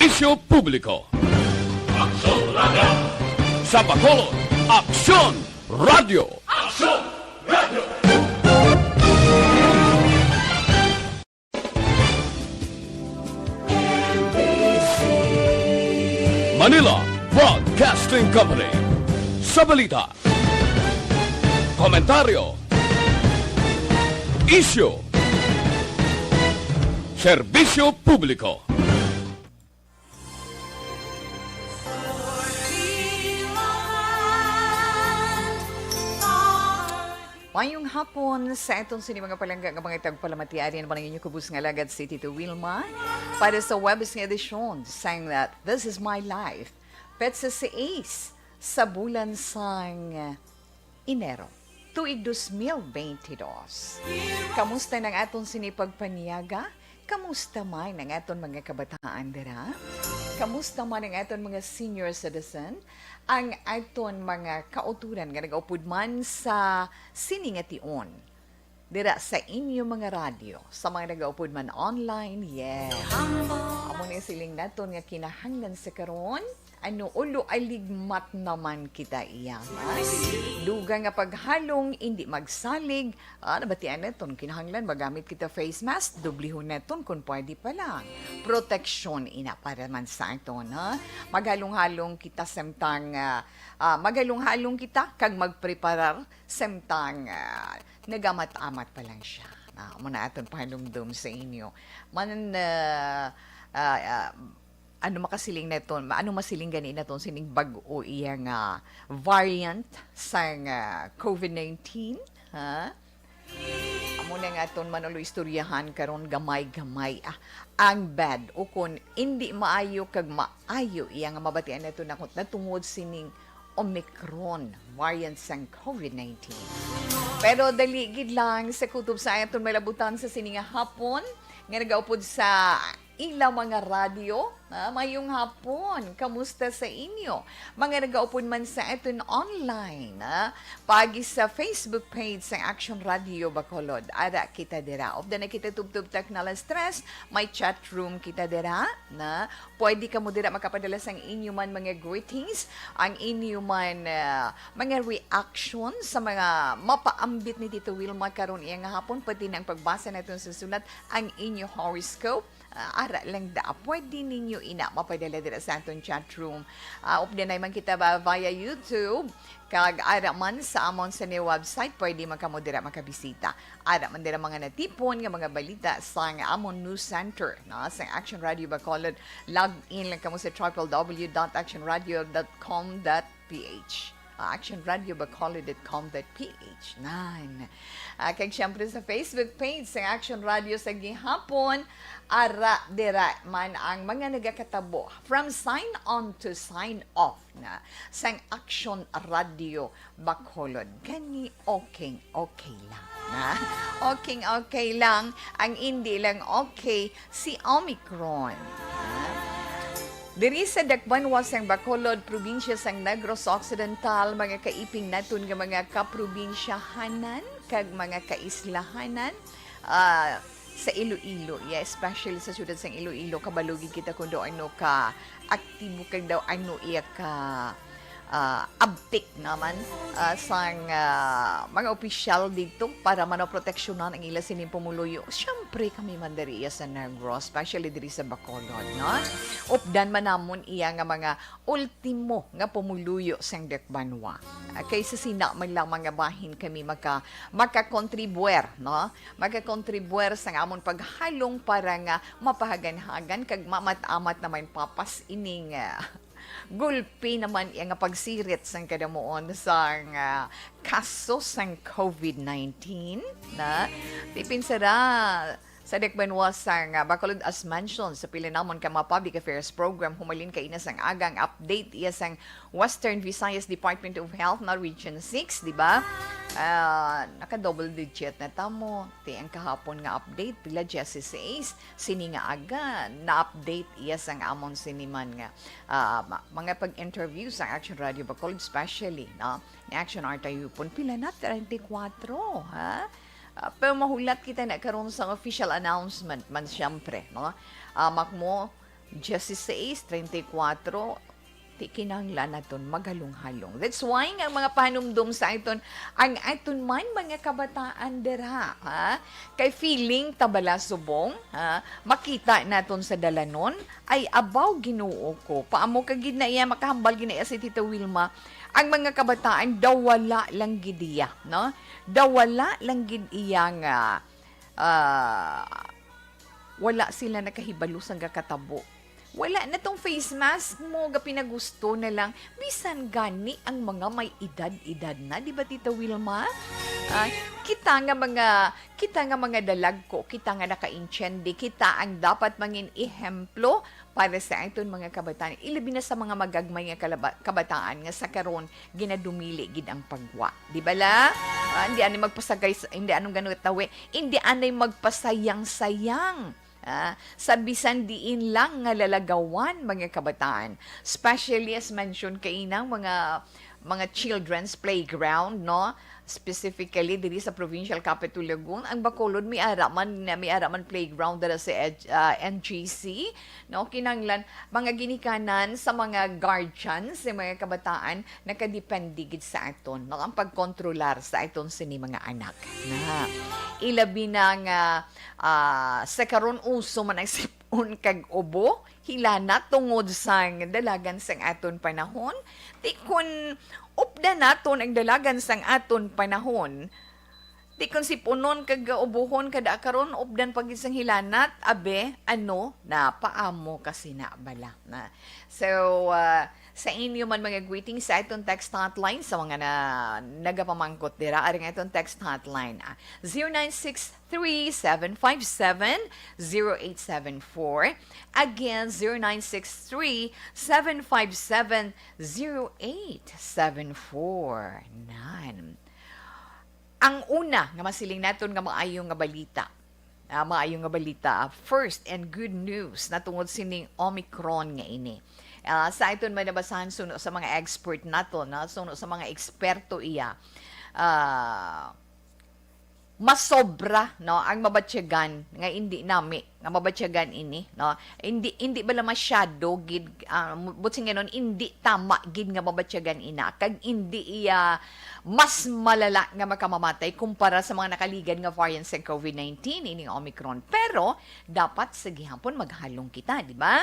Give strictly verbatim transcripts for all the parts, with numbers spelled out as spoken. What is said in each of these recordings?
Serbisyo Publiko. Aksyon Radio! Sa Bacolod, Aksyon Radio! Aksyon Radio! Manila Broadcasting Company. Sa balita, komentaryo, isyu, serbisyo publiko. Mayong hapon sa aton sini mga palangga nga mga tagpalamatian. Naman ang inyo kubos nga alagad si Tito Wilma para sa Webes nga edisyon sang, uh, This Is My Life, petsa sais sa bulan sang Enero, tuig dos mil beintidos. Kamusta nang aton sini pagpanyaga? Kamusta man ang aton mga kabataan dira? Kamusta man ang aton mga senior citizen? Ang aton mga kauturan nga nagaupod man sa sini nga tion dira sa inyo mga radyo, sa mga nagaupod man online, yes. Amo ni siling naton nga kinahanglan sa karon, ano, ulo aligmat naman kita iya, ha? Dugang nga paghalong, indi magsalig, ah, nabatian naton, kinahanglan magamit kita face mask, dublihon naton kung pwede pa lang. Proteksyon ina para man sa aton, ha? Maghalong-halong kita samtang, ah, ah, maghalong-halong kita kag magpreparar samtang, ah, nagamat-amat pa lang siya. Ah, amo na aton pahanumdom sa inyo. Man, ah, ah, ah, ano makasiling naton? Ma-, ano masiling gani naton sining bag-o iya nga variant sang, ah, covid nineteen? Ha? Amo na nga aton manulo istoryahan karon gamay-gamay, ah, ang bad o kon indi maayo kag maayo iya nga mabatian nato na-, natungod sining Omicron variant sang covid nineteen. Pero dali gid lang sa kutob sa aton malabutan sa sini nga hapon nga nagaupod sa ila mga radyo. Ah, mayong hapon. Kamusta sa inyo? Mga nagaupod man sa aton online, ah, pagi sa Facebook page sang Action Radio Bacolod. Ara kita dira. Updan na kita tubtob ta alas tres, may chat room kita dira, na pwede kamo dira makapadala sang inyo man mga greetings, ang inyo man, ah, mga reaction sa mga mapaambit ni Tito Wilma karon iya nga hapon, pati na ang pagbasa naton sa sulat, ang inyo horoscope. Ah, ara lang da, pwede ninyo ina mapadala dira sa aton chat room. Ah, updanay man kita ba via YouTube, kag ara man sa amon sa ni website, pwede man kamo dira makabisita. Ara man dira mga natipon nga mga balita sang amon news center, no? Sa Action Radio Bacolod, log in lang kamo sa triple W dot action radio dot com dot P H. Ah, action radio bacolod dot com dot P H. Nan. Ah, kag siyempre sa Facebook page sa Action Radio sa gihapon, ara dira man ang mga nagakatabo. From sign on to sign off na sang Action Radio Bacolod. Gani, okay, okay lang. Na? Okay, okay lang. Ang hindi lang okay, si Omicron. Na? Diri sa Dakbanwa sang Bacolod, probinsya sang Negros Occidental, mga kaiping naton nga mga kaprobinsyahanan kag mga kaislahanan, ah, sa Iloilo, yeah, especially sa siyudad sang Iloilo, kabalo gid kita kung daw ano ka aktibo kag daw ano iya ka, ah, abtik naman, ah, sang, ah, mga opisyal dito para manaproteksyonan ang ila sining pumuluyo. Siyempre, kami man diri iya sa Negros, especially diri sa Bacolod, no? Updan man namon iya nga mga ultimo nga pumuluyo sang Dakbanwa. Ah, kay sa sina man lang mga bahin kami maka-, makakontribuer, no? Makakontribuer sang amon paghalong para nga mapahaganhagan kag mamat-amat naman papas ining, ah, gulpi naman iya nga pagsirit sang kadamuon sang, ah, kaso sang covid nineteen, na? Di pinsara sa Dakbanwa sang, ah, Bacolod, as mentioned sa pila namon ka mga public affairs program, humalin kaina sang aga ang update iya sang Western Visayas Department of Health na Region six, di ba? Ah, naka-double digit na ta mo. Ti ang kahapon nga update, pila, diyesisais. Sini nga aga, na-update iya sang amon sini man nga, ah, ma-, mga pag-interview sa Action Radio Bacolod, especially, no? Ni Action Artayupon, pila na? Treinta y cuatro, ha? Ah, pero mahulat kita na karon sa official announcement man, siyempre, no? Ah, makmo, Dieciséis treinta y cuatro, ti kinahanglan naton maghalong-halong. That's why nga ang mga panumdom sa aton, ang aton man mga kabataan dira, ha? Kay feeling ta bala subong, ha? Makita naton sa dalanon, ay abaw Ginoo ko. Paamo ka gid na iya, makahambal gid na iya si Tita Wilma, ang mga kabataan daw wala lang gid iya, no? Daw wala lang gid iya nga, ah, wala sila nakahibalo sang gakatabo. Wala na tong face mask mo, gapinagusto na lang. Bisan gani ang mga may edad-edad na, di ba, Tita Wilma? Ah, kita nga mga, kita nga mga dalagko, kita nga nakaintyendi, kita ang dapat mangin ehemplo para sa aton mga kabataan. Ilabi na sa mga magagmay nga kalaba-, kabataan nga sa karon ginadumili gid ang pagwa. Di ba la? Ah, hindi anay magpasagay, hindi anong gano tawi, hindi anay magpasayang-sayang. Ah, sa bisan diin lang nga lalagawan, mga kabataan. Especially as mentioned kainang mga, mga children's playground, no? Specifically diri sa provincial capital Legon, ang Bacolod may ara man, may ara man playground dira sa ed-, ah, N G C, no? Kinahanglan mga ginikanan sa mga guardians sa mga kabataan nakadepende gid sa aton, no? Ang pagkontrolar sa aton sini mga anak. Na ilabi na nga, ah, sa karon uso man ang sipon kag ubo, hilana tungod sang dalagan sang aton panahon. Ti kun updan naton ang dalagan sang aton panahon, ti kun sipunon kag ubohon kada karon, updan pa gid sang hilanat, abe, ano, napaamo ka sina bala. Na. So, ah, sa inyo man mga greetings sa aton text hotline, sa mga na, nagapamangkot dira, ari nga aton text hotline, ah, zero nine six three, seven five seven, zero eight seven four. Again, zero nine six three, seven five seven, zero eight seven four. Nan. Ang una nga masiling naton nga maayo nga balita. Ah, maayo nga balita, ah, first and good news natungod sining Omicron nga ini. Ah, sa aton manabasahan suno sa mga expert naton, no? Suno sa mga eksperto iya, ah, masobra, no, ang mabatyagan nga indi nami nga mabatyagan ini, no? Indi, indi bala masyado gid, ah, buot silingon, indi tama gid nga mabatyagan ina, kag indi iya mas malala nga makamamatay kumpara sa mga nakaligad nga variant sa covid nineteen, ining Omicron. Pero dapat sa gihapon maghalong kita, di ba?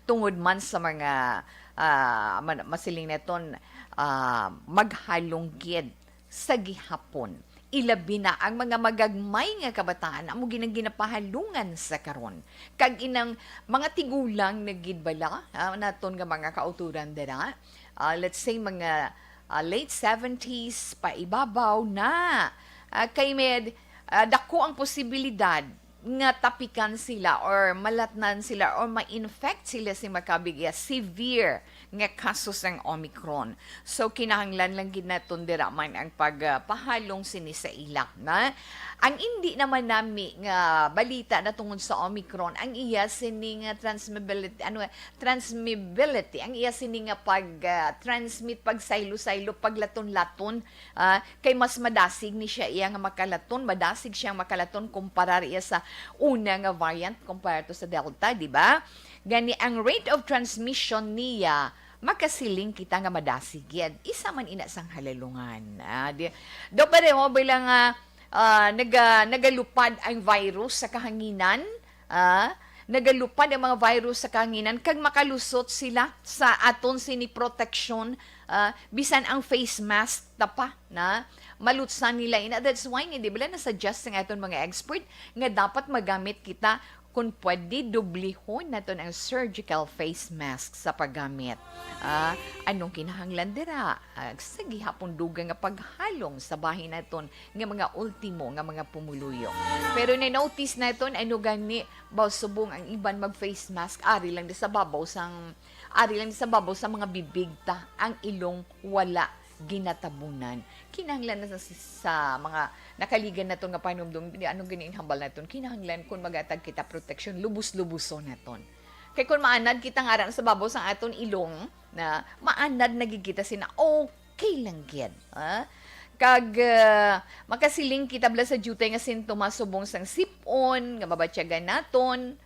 Tungod man sa mga, ah, man-, masiling naton, ah, maghalong gid sa gihapon. Ilabi na ang mga magagmay nga kabataan amo ginang ginapahalungan sa karon. Kag inang mga tigulang na gid bala, ah, naton nga mga kauturan dira, ah, let's say mga, ah, late seventies pa ibabaw na. Ah, kay med, ah, dako ang posibilidad nga tapikan sila or malatnan sila or ma-infect sila sing makabig iya severe nga kaso sang Omicron. So, kinahanglan lang gid naton dira man ang pag, ah, pahalong sini sa ila, na ang indi naman nami nga balita na tungod sa Omicron, ang iya sini nga transmibility, ano, transmibility, ang iya sini nga pag, ah, transmit, pagsaylo-saylo, paglaton-laton, ah, kay mas madasig ni siya iya nga makalaton, madasig siyang makalaton kumparar iya sa una nga variant, kumpara to sa Delta, di ba? Gani, ang rate of transmission niya, makasiling kita nga madasig gid. Isa man ina sang halalungan. Ah, di, daw pareho bilang, ah, ah, naga-, nagalupad ang virus sa kahanginan, ah, nagalupad ang mga virus sa kahanginan, kag makalusot sila sa aton sini proteksyon, ah, bisan ang face mask ta pa na malutsan nila ina. That's why nga, di ba, na-suggest sang aton mga expert nga dapat magamit kita, kung pwede, dublihon naton ang surgical face mask sa paggamit. Ah, anong kinahanglan dira? Ah, sa gihapon dugang nga paghalong sa bahin naton nga mga ultimo nga mga pumuluyo. Pero na-notice naton, ano gani, baw subong ang iban mag-face mask, ari lang di sa babaw sang, ari lang di sa babaw sa mga bibig ta, ang ilong wala ginatabunan. Kinahanglan na sa, sa mga nakaligan naton nga panumdom, di ano gani ang hambal naton, kinahanglan kun magatag kita proteksyon, lubos-luboson naton. Kay kun maanad kita nga ara sa babaw sang aton ilong, na maanad na gid kita sina, okay lang gid, ha? Kag, ah, makasiling kita bala sa diutay nga sintomas subong sang sipon nga mabatyagan naton,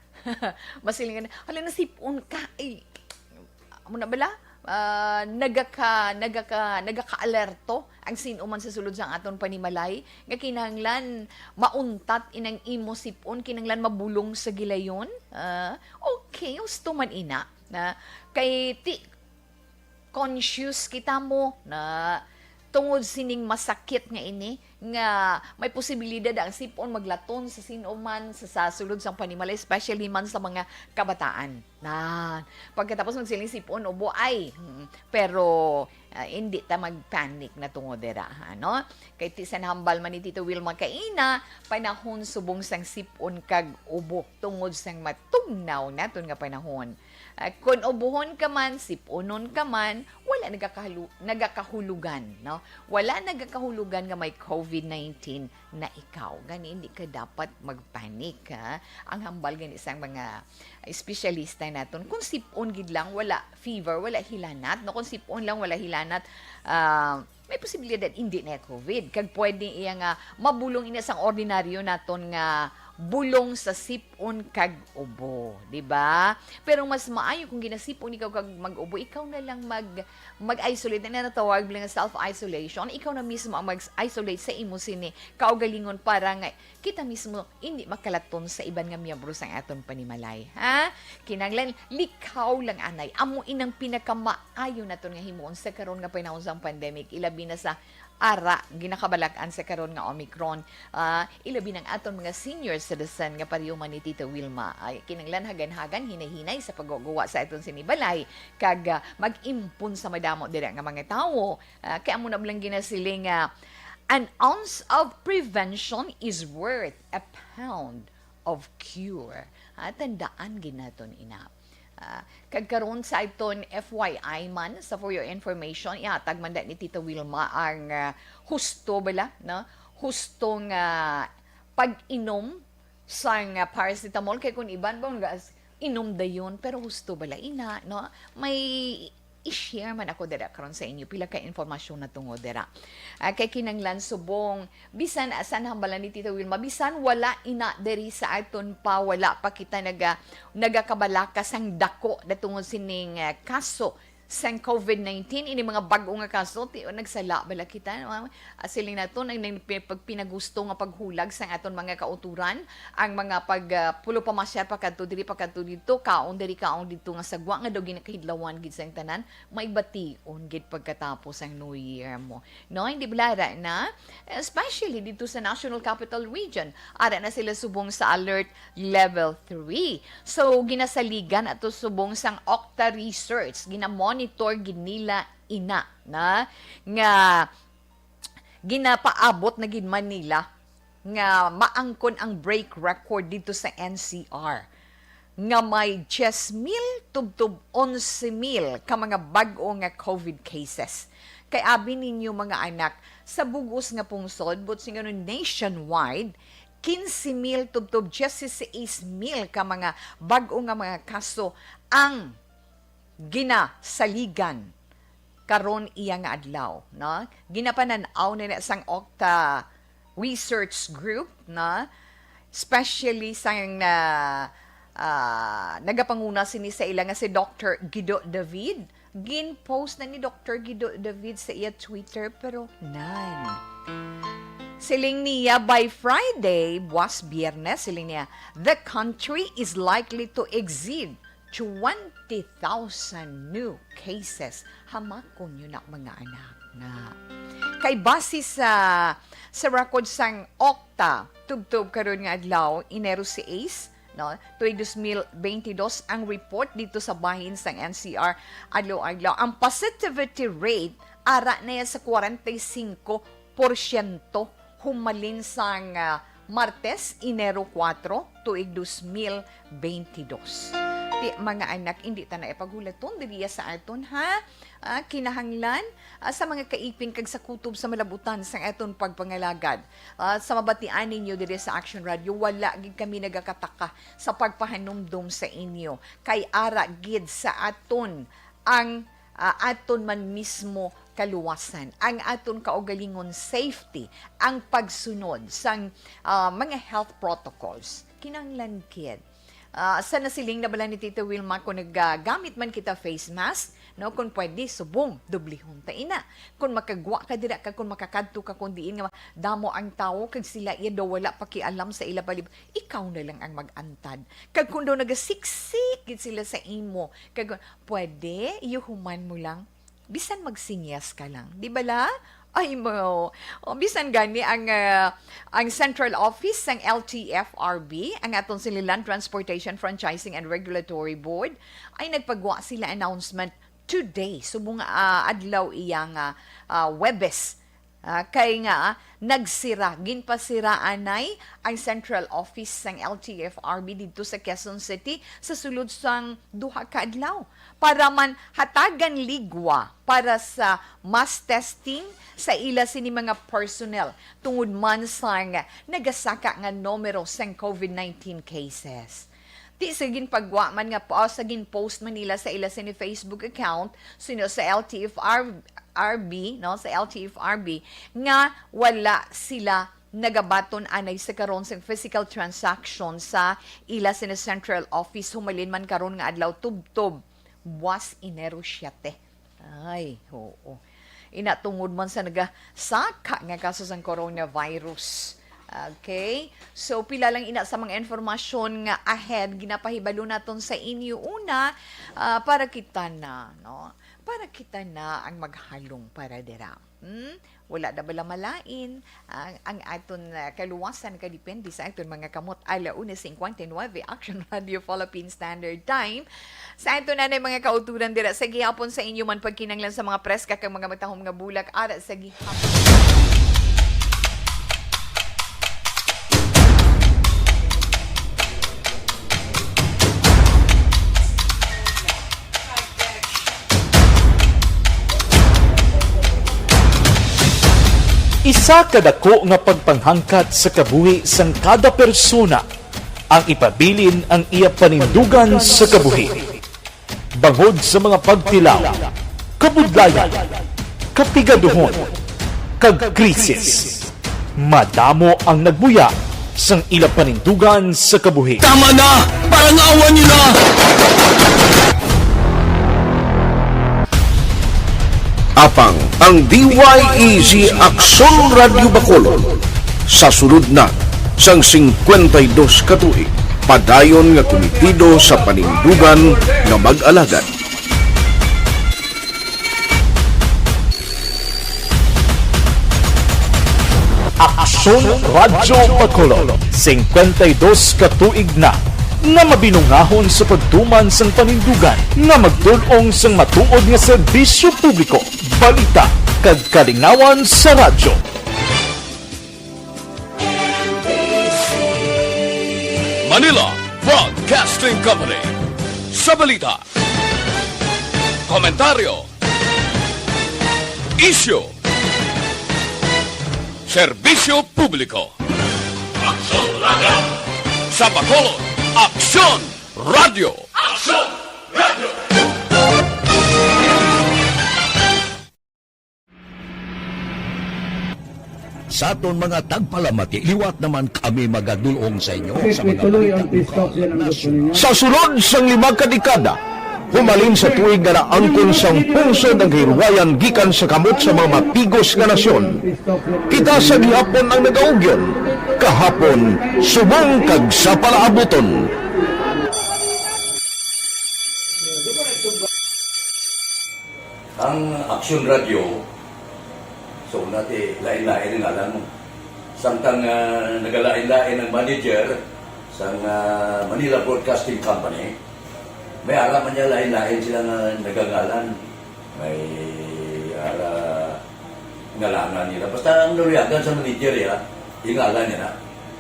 Masilingan, "Hala, nasipon ka." Ay, amo na bala? Ah, nagaka-, nagaka-, nagaka-alerto ang sino man sa sulod sang aton panimalay nga kinahanglan mauntat inang imo sipon, kinahanglan mabulong sa gilayon. Ah, okay, husto man ina. Na, kay ti-, conscious kita mo na tungod sining masakit nga ini, nga may posibilidad ang sipon maglaton sa sino man sa, sa sulod sang panimalay, especially man sa mga kabataan. Na, pagkatapos magsiling sipon, ubo, ay, mm, pero, ah, hindi ta mag-panic na tungod dira, ano? Kay ti sa nahambal man ni Tito Wilma kaina, panahon subong sang sipon kag ubo tungod sang matugnaw naton nga panahon. Ah, kun ubuhon ka man, sipunon ka man, wala nagakahalu-, nagakahulugan, no? Wala nagakahulugan nga may covid nineteen na ikaw. Gani, hindi ka dapat magpanic, ha? Ang hambal gani sang mga espesyalista naton, kung sipon gid lang, wala fever, wala hilanat, no? Kung sipon lang, wala hilanat, ah, may posibilidad hindi na covid. Kag pwede iya nga mabulong ina sang ordinaryo naton nga bulong sa sipon kag ubo, di ba? Pero mas maayo kung ginasipon ikaw kag mag-ubo, ikaw na lang mag, mag-isolate. Na natawag lang self-isolation. Ikaw na mismo ang mag-isolate sa imo sini kaugalingon para nga kita mismo hindi makalaton sa iban nga miyembro sang aton panimalay, ha? Kinahanglan likaw lang anay. Amo inang pinakamaayo naton nga himuon sa karon nga panahon sang pandemic, ilabi na sa ara ginakabalak-an sa karon nga Omicron, ah, ilabi nang aton mga senior citizen nga pareho man ni Tita Wilma. Ay, kinahanglan hagan-hagan, hinay-hinay sa pagguwa sa aton sinibalay, kag, ah, mag-impon sa madamo dira nga mga tawo. Ah, kay amo na lang ginasiling nga, "An ounce of prevention is worth a pound of cure." Ah, tandaan gid naton ina. Ah, kag karon sa aton F Y I man, sa for your information, ihatag man da ni Tita Wilma ang, ah, husto bala, no? Husto nga pag-inom sang, ah, paracetamol. Kay kung iban ba, mga as-, inom dayon, pero husto bala ina, no? May i-share man ako dira karon sa inyo pila ka informasyon na tungod dira. Ah, kay kinanglan subong, bisan, ah, san hambalan ni Tita Wilma, bisan wala ina diri sa aton pa, wala pa kita naga-, nagakabalaka sang dako na tungod sining, ah, kaso sang covid nineteen, ini mga bag-o nga kaso, ti-, nagsala bala kita, no? Ah, siling nato, nang, nang pi-, pag pinagusto nga paghulag sang aton mga kauturan, ang mga pag, ah, pulo pamasyar pa kadto diri, pa kadto didto, kaon diri, kaon didto nga sagwa nga daw ginakahidlawan gid sang tanan, may bation gid pagkatapos ang New Year mo. No, hindi bala ara na? Especially dito sa National Capital Region. Ara na sila subong sa alert level three. So, ginasaligan ato subong sang Octa Research, ginamonitor gid nila ina na nga ginapaabot na gid man nila nga maangkon ang break record dito sa N C R nga may diyes mil tubtob onse mil ka mga bag-o nga covid cases. Kay abi ninyo, mga anak, sa bug-os nga pungsod, but sing ano, nationwide, kinse mil tubtob diyesisais mil ka mga bag-o nga mga kaso ang ginasaligan karon iya nga adlaw, no? Ginapanan-aw na na sang Octa Research Group, no? Especially sang na, ah, nagapanguna sini sa ila nga si Doctor Guido David. Gin-post na ni Doctor Guido David sa iya Twitter, pero nan. Siling niya, by Friday, buwas Biyernes, siling niya, "The country is likely to exceed twenty thousand new cases." Hamakon yun na, mga anak, na. Kay base sa, sa record sang Octa, tubtob karon nga adlaw, Enero sais, no, tuig dos mil benti dos, ang report dito sa bahin sang N C R, adlaw-adlaw. Ang positivity rate, ara na yan sa kwarenta y singko porsyento humalin sang, ah, Martes, Enero kuwatro, tuig dos mil benti dos. Ti, mga anak, indi ta na ipaghulaton diriya sa aton, ha? Ah, kinahanglan, ah, sa mga kaipin kag sa kutob sa malabutan sang aton pagpangalagad. Ah, sa mabatian ninyo diri sa Action Radio, wala gid kami nagakataka sa pagpahanumdom sa inyo. Kay ara gid sa aton ang, ah, aton man mismo kaluwasan, ang aton kaugalingon safety, ang pagsunod sang, ah, mga health protocols. Kinahanglan gid Ah, sa nasiling na bala ni Tito Wilma, kung nagagamit man kita face mask, no, kung pwede, subong, dublihon ta ina. Kung makagwa ka dira ka, kung makakadto ka kung diin nga damo ang tawo, kag sila iya daw wala pakialam sa ila palib-, ikaw na lang ang mag-antad. Kag kung daw nagasiksik gid sila sa imo, kag pwede, yuhuman mo lang, bisan magsinyas ka lang. Di bala? Ay mo. O, bisan gani ang, ah, ang central office sang L T F R B, ang aton sini Land Transportation Franchising and Regulatory Board, ay nagpagwa sila announcement today. Subong, ah, adlaw iya nga, ah, Webes. Ah, kay nga, ah, nagsira, ginpasira anay ang central office sang L T F R B didto sa Quezon City sa sulod sang duha ka adlaw para man hatagan ligwa para sa mass testing sa ila sini mga personnel tungod man sang nagasaka nga numero sang COVID nineteen cases. Ti sa ginpagwa man nga po, sa ginpost man nila sa ila sini Facebook account, sino sa L T F R, R B, no, sa L T F R B, nga wala sila nagabaton anay sa karon sa physical transaction sa ila sini central office humalin man karon nga adlaw tubtob buwas Enero siete. Ay, oo. Ina tungod man sa nagasaka nga kaso sang coronavirus. Okay? So, pila lang ina sa mga informasyon nga ahead ginapahibalo naton sa inyo una, ah, para kita na, no? Para kita na ang maghalong para dira. Hmm? Wala na bala malain ang, ang aton, ah, kaluwasan, kadepende sa aton mga kamot. Ala una cincuenta y nueve, Action Radio Philippine Standard Time. Sa aton anay mga kauturan dira sa gihapon, sa inyo man pagkinanglan sa mga preska kag mga matahom nga bulak ara sa gihapon. Isa ka dako nga pagpanghangkat sa kabuhi sang kada persona ang ipabilin ang iya panindugan sa kabuhi. Bangod sa mga pagtilaw, kabudlayan, kapigaduhon, kag krisis, madamo ang nagbuya sang ila panindugan sa kabuhi. Tama na! Parang awa niyo na! Apang ang D Y E G Aksyon Radyo Bacolod sa sulod na sang singkwenta y dos ka tuig, padayon nga kumitido sa panindugan nga mag-alagad. Aksyon Radyo Bacolod, singkwenta y dos ka tuig na nga mabinungahon sa pagtuman sang panindugan nga magdul-ong sang matuod nga serbisyo publiko, balita, kag kalingawan sa radyo. Manila Broadcasting Company. Sa balita, komentaryo, isyu, serbisyo publiko. Aksyon Radyo. Sa Bacolod, Aksyon Radyo. Aksyon Radyo. Sa aton mga tagpalamati, liwat naman kami magadul-ong sa inyo sa mga balita lokal, nasyonal. Sa sulod sang lima ka dekada, humalin sa tuig nga naangkon sang pungsod ang kahilwayan gikan sa kamot sa mga matigos nga nasyon, kita sa gihapon ang nagaugyon, kahapon, subong kag sa palaabuton. Ang Aksyon Radyo, so, una ti, lain-lain ang ngalan mo. Samtang, ah, nagalain-lain ang manager sang, ah, Manila Broadcasting Company, may ara man niya lain-lain sila nga nagangalan. May ara ngalanan nila. Basta ang naluyagan sa manager, ya, yung ngalan niya na.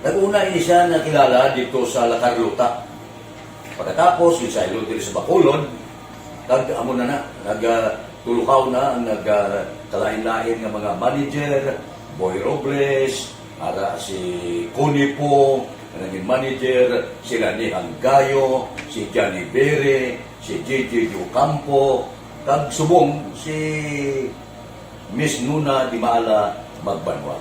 Nag-una ini siya nakilala dito sa La Carlota. Pagkatapos, yung saylo diri sa Bacolod, kag amo na na, nag, ah, tulukaw na ang nag, ah, kalain-lain nga mga manager, Boy Robles, ara si Connie Pong, nga naging manager, sila ni Hanggayo, si Johnny Bere, si J J Ocampo, kag subong si Miss Nuna Dimaala Magbanwa.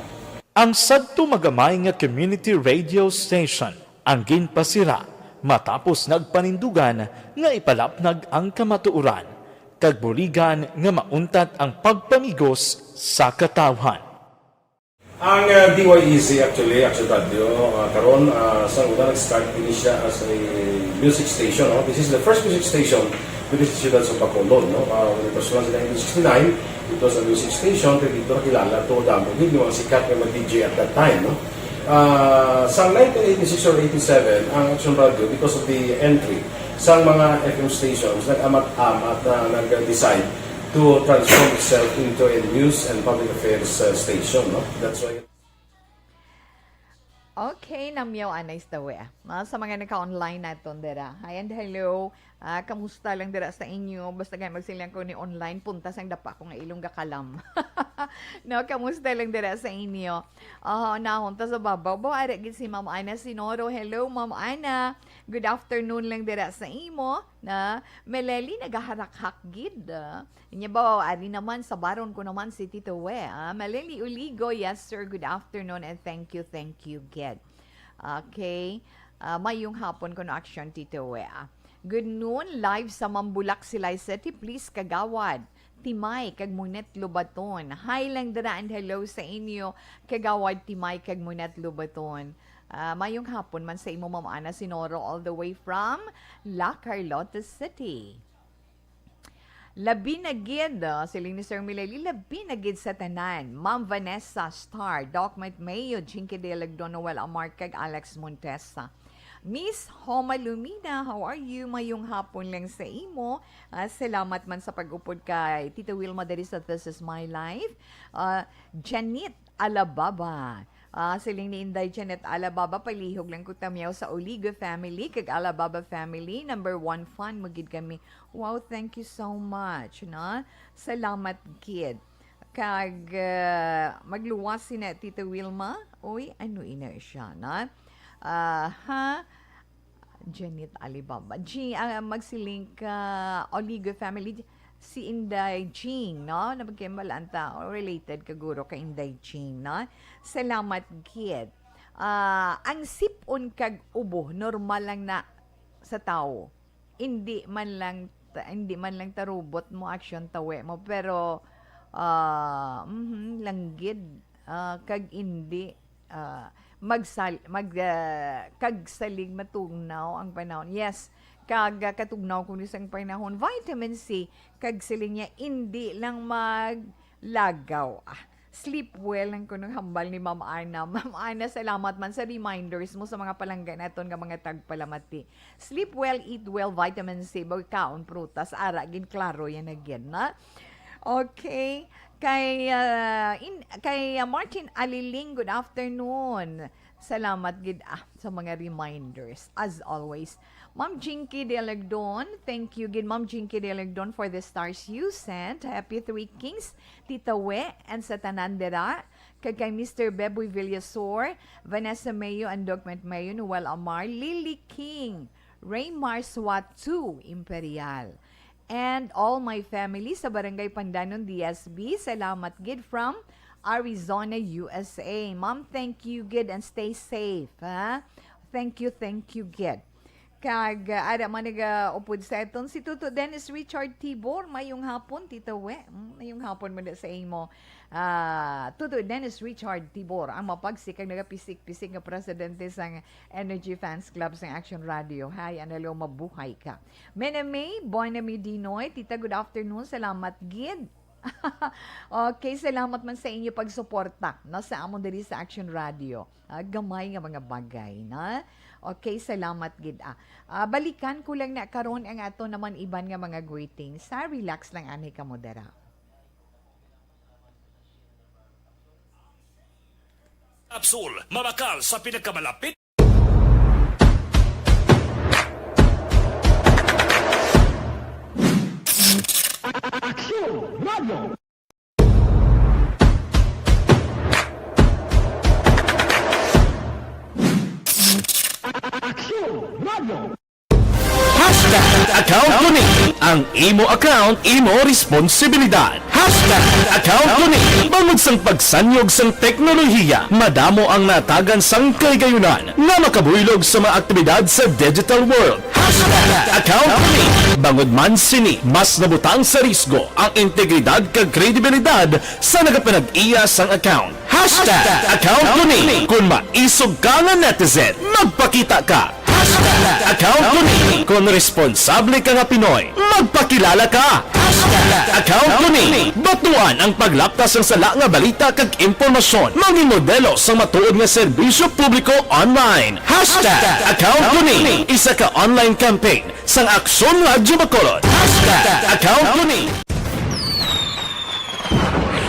Ang sadto magamay nga community radio station ang ginpasira Matapos nagpanindugan nga ipalapnag ang kamatuoran, kag buligan nga mauntat ang pagpamigos sa katawhan. Ang, uh, D Y E Z actually, Action Radio, uh, karon, uh, sa una nag-start ini siya as a music station, no? This is the first music station with the Ciudad sa Bacolod, no? Uh, when it was launched in nineteen sixty-nine, it was a music station, kay dito nakilala to, damo gid yung mga sikat nga mga D J at that time, no? Ah, sa nineteen eighty-six or eighty-seven, ang Action Radio, because of the entry sa mga F M stations, nag-amat-amat na nag-decide to transform itself into a news and public affairs, uh, station, no? That's why. Okay, namyaw anay sa tawi, ah. Mga sa mga naka-online naton dira. Hi and hello. Ah, kamusta lang dira sa inyo? Basta gani magsiling ko ni online, punta sang dapa ko nga ilong gakalam. No, kamusta lang dira sa inyo? Ah, nahon ta sa babaw. Baw, ari gid si Ma'am Ana Sinoro. Hello, Ma'am Ana. Good afternoon lang dira sa imo. Na, Meleli nagaharakhak gid. Ah. Inya ba, ari naman, sabaron ko naman si Tito We, ah. Malili Uligo, yes sir, good afternoon and thank you, thank you, gid. Okay. Ah, mayong hapon kuno action, Tito We, ah. Good noon, live sa Mambulak, Silay City, please, Kagawad Timay kag Munet Lubaton. Hi lang dira and hello sa inyo, Kagawad Timay kag Munet Lubaton. Ah, mayong hapon man sa imo, Ma'am Ana Sinoro, all the way from La Carlota City. Labi na gid, ah, siling ni Sir Mileli, labi na gid sa tanan. Ma'am Vanessa Star, Doc Mike Mayo, Jinky Delag, Don Noel Amar, kag Alex Montesa. Miss Homa Lumina, how are you? Mayong hapon lang sa imo. Ah, salamat man sa pag-upod kay Tita Wilma diri sa This Is My Life. Ah, Janet Alababa. Ah, siling ni Inday Janet Alababa, palihog lang ko tamyaw sa Oligo family, kag Alababa family. Number one fan mo gid kami. Wow, thank you so much, no? Salamat gid. Kag, ah, magluwas si na Tita Wilma. Uy, ano ina siya, no? Ah, ha? Janet Alibaba. G, ah, magsiling ka, Oligo family, si Inday Jean, no? Nabagkimbal anta, related ka guro kay Inday Jean, no? Salamat gid. Ah, ang sipon kag ubo, normal lang na sa tawo. Hindi man lang ta-, hindi man lang tarubot mo, action tawe mo, pero, ah, mhm, langgid, ah, kag hindi, ah, magsal-, mag, ah, kag salig matugnaw ang panahon. Yes, kag, ah, katugnaw kuno sang panahon. Vitamin C, kag siling niya, indi lang maglagaw. Ah, sleep well ang kunong hambal ni Ma'am Ana. Ma'am Ana, salamat man sa reminders mo sa mga palangga naton nga mga tagpalamati. Sleep well, eat well, vitamin C, bawal kaon prutas, ara gid, klaro yan again, na? Okay. Kay, ah, in, kay, ah, Martin Aliling, good afternoon. Salamat gid, ah, sa mga reminders, as always. Ma'am Jinky Delagdon, thank you gid, Ma'am Jinky Delagdon, for the stars you sent. Happy Three Kings, Tita We, and sa tanan dira. Kag kay Mister Beboy Villasor, Vanessa Mayo, and Document Mayo, Noel Amar, Lily King, Raymar Suatu, Imperial. And all my family sa Barangay Pandanon, D S B. Salamat gid from Arizona, U S A. Ma'am, thank you gid and stay safe, ha? Thank you, thank you gid. Kag, ah, ara man nagaupod sa aton si Tuto Dennis Richard Tibor. Mayong hapon, Tito We. Mm, mayong hapon man sa imo. Ah, Tuto Dennis Richard Tibor, ang mapagsik kag nagapisik-pisik nga presidente sang Energy Fans Club sang Action Radio. Hi, Analo, mabuhay ka. Mena May, Bonami Dinoy, Tita, good afternoon. Salamat gid. Okay, salamat man sa inyo pagsuporta, no, sa amon diri sa Action Radio. Ah, gamay nga mga bagay, na? Okay, salamat gid, ah. Ah, balikan ko lang na karon ang ato naman iban nga mga greetings. Sa relax lang anay kamo dira. Capsule, mabakal sa pinagkamalapit. Aksyon Radio. Aksyon Radio. Account ko ni. Ang imo account, imo responsibilidad. Hashtag account ko ni. Bangod sang pagsanyog sang teknolohiya, madamo ang natagan sang kaligayunan nga makabuylog sa mga aktibidad sa digital world. Hashtag account ko ni. Bangod man sini, mas nabutang sa risgo ang integridad kag kredibilidad sa nagapanag-iya sang account. Hashtag account ko ni. Kung maisog ka nga netizen, magpakita ka. Hashtag account ko ni. Kung responsable ka nga Pinoy, magpakilala ka. Hashtag account ko ni. Batuan ang paglaptas sang sala nga balita kag impormasyon. Maging modelo sang matuod nga serbisyo publiko online. Hashtag account ko ni. Isa ka online campaign sang Aksyon Radyo Bacolod. Hashtag account ko ni.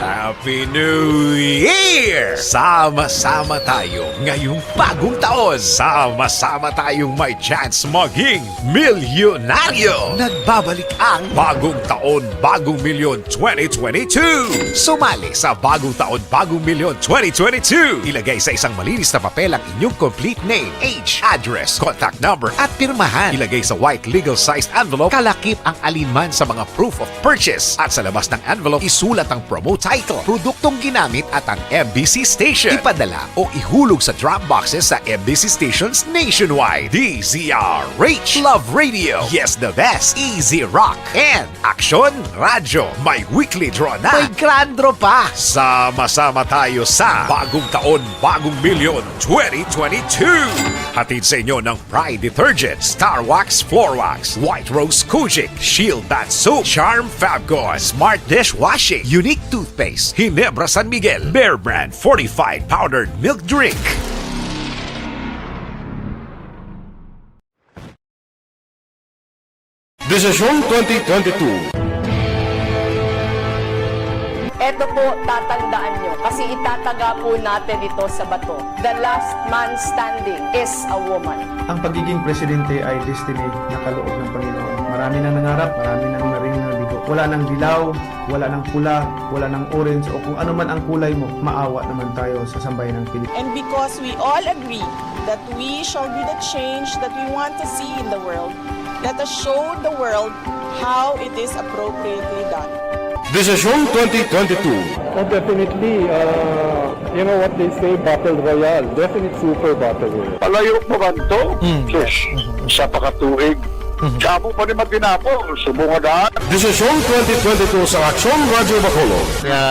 Happy New Year! Sama-sama tayo ngayong bagong taon. Sama-sama tayong may chance maging milyonaryo. Nagbabalik ang Bagong Taon, Bagong Milyon twenty twenty-two. Sumali sa Bagong Taon, Bagong Milyon twenty twenty-two. Ilagay sa isang malinis na papel ang inyong complete name, age, address, contact number, at pirmahan. Ilagay sa white legal-sized envelope, kalakip ang alinman sa mga proof of purchase. At sa labas ng envelope, isulat ang promo title, produktong ginamit, at ang M B C station. Ipadala o ihulog sa drop boxes sa M B C stations nationwide. D Z R H, Love Radio, Yes the Best, Easy Rock, and Aksyon Radyo. May weekly draw na. May grand draw pa. Sama-sama tayo sa Bagong Taon, Bagong Milyon twenty twenty-two. Hatid sa inyo ng Pride Detergent, Star Wax Floor Wax, White Rose Kojic, Shield Bath Soap, Charm Fabcon, Smart Dishwashing, Unique Toothpaste, Ginebra San Miguel, Bear Brand Fortified Powdered Milk Drink. Desisyon twenty twenty-two. Eto po, tatandaan nyo, kasi itataga po natin ito sa bato. The last man standing is a woman. Ang pagiging presidente ay destiny na kaloob ng Panginoon. Marami nang nangarap, marami nang naring nabigo. Wala nang dilaw, wala nang pula, wala nang orange, o kung ano man ang kulay mo, maawa naman tayo sa sambayan ng Pilipinas. And because we all agree that we shall be the change that we want to see in the world, let us show the world how it is appropriately done. Desisyon twenty twenty-two. Oh, definitely, uh, you know what they say, battle royale. Definite super battle royale. Palayo pa man to? Mm. Sus, isa pa ka tuig. Mhm. Sa amo pa ni Matinapol, subong nga daan. Desisyon twenty twenty-two sa Aksyon Radyo Bacolod. Nga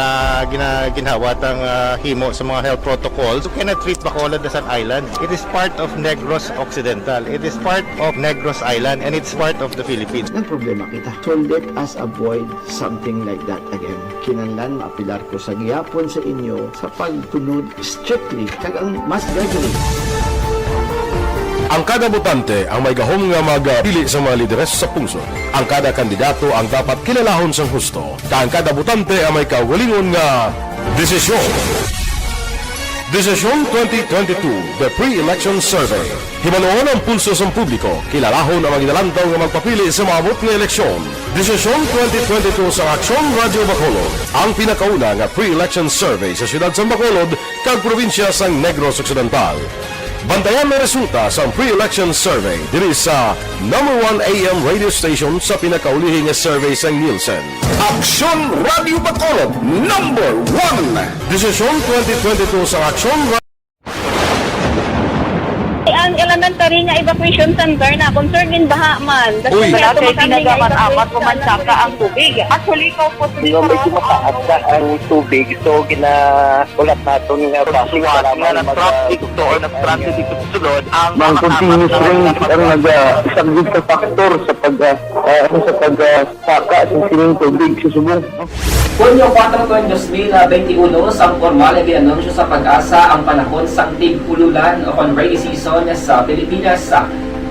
gina-, ginhawat ang, ah, himo sa mga health protocols. You cannot treat Bacolod as an island. It is part of Negros Occidental. It is part of Negros Island, and it's part of the Philippines. Ang problema kita. So let us avoid something like that again. Kinahanglan maapilar ko sa gihapon sa inyo sa pagsunod strictly kag ang mask gradually. Ang kada botante ang may gahom nga magpili sa mga lideres sa pungsod. Ang kada kandidato ang dapat kilalahon sang husto, kag ang kada botante ang may kaugalingon nga desisyon. Desisyon twenty twenty-two, The Pre-Election Survey. Hibaluon ang pulso sang publiko, kilalahon ang mga ginalantaw nga magpapili sa maabot nga eleksyon. Desisyon twenty twenty-two sa Aksyon Radyo Bacolod, ang pinakauna nga pre-election survey sa siyudad sang Bacolod kag probinsya sang Negros Occidental. Bantayan ang resulta sang pre-election survey diri sa number one A M radio station sa pinakaulihi nga survey sang Nielsen. Aksyon Radyo Bacolod, number one. Desisyon twenty twenty-two sa Aksyon Ang elementary nga evacuation center na concern gin baha man. Uy, Kasi wala kay tinaga man amat mo man saka ang tubig. Actually, ikaw po, Di ba, medyo mataas na ang tubig, so ginaulat naton nga basi Suwat nga mag- nag-transit or nag-transit dito sa sulod ang Mang mga continuous tapat na rain ang nag-, ah, isang good factor sa pag, ah, ah, ano, sa pag, ah, saka sa sining tubig sa subong. Hunyo kuwatro, dos mil benti uno, sang pormal nga gin-anunsyo sa PAGASA ang panahon sang tig-ululan o kon rainy season sa Pilipinas.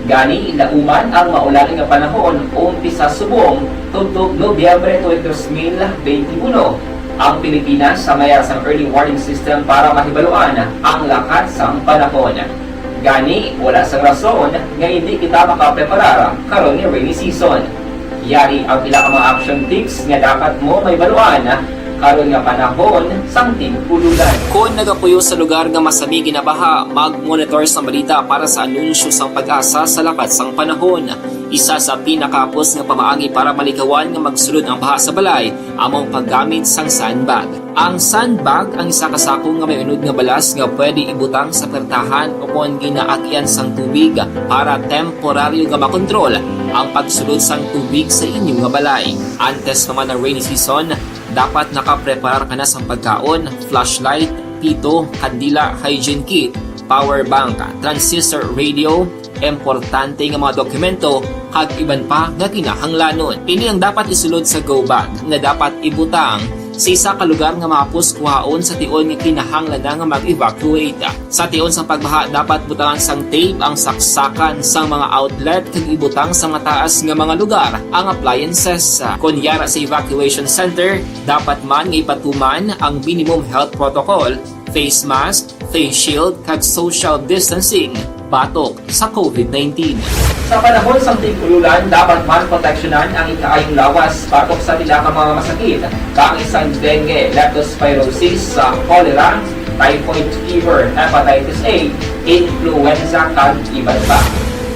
Gani, nauman ang maulan nga panahon umpisa subong tubtob Nobyembre tuig dos mil benti uno. Ang Pilipinas may ara sang early warning system para mahibaluan ang lakat sang panahon. Gani, wala sang rason nga indi kita makapreparar karon nga rainy season. Yari ang pila ka mga action tips nga dapat mo mahibaluan karon nga panahon sang tig-ululan. Kon nagapuyo sa lugar nga masami ginabaha, mag-monitor sang balita para sa anunsyo sang PAGASA sa lakat sang panahon. Isa sa pinakahapos nga pamaagi para malikawan nga magsulod ang baha sa balay amo ang paggamit sang sandbag. Ang sandbag ang isa ka sako nga may unod nga balas nga pwede ibutang sa pertahan o kon ginaagian sang tubig para temporaryo nga makontrol ang pagsulod sang tubig sa inyo nga balay. Antes pa man ang rainy season, dapat nakapreparar ka na sang pagkaon, flashlight, pito, kandila, hygiene kit, power bank, transistor radio, importante nga mga dokumento, kag iban pa nga kinahanglanon. Ini ang dapat isulod sa go bag nga dapat ibutang sa isa ka lugar nga mahapos kuhaon sa tion nga kinahanglan na nga mag-evacuate. Sa tion sa pagbaha, dapat butangan sang tape ang saksakan sang mga outlet kag ibutang sa mataas nga mga lugar ang appliances. Kon yara sa evacuation center, dapat man nga ipatuman ang minimum health protocol, face mask, face shield, kag social distancing batok sa covid nineteen. Sa panahon sang tig-ululan, dapat man proteksyonan ang ikaayong lawas batok sa pila ka mga masakit, kaangay sang dengue, leptospirosis, sa cholera, typhoid fever, hepatitis A, influenza, kag iban pa.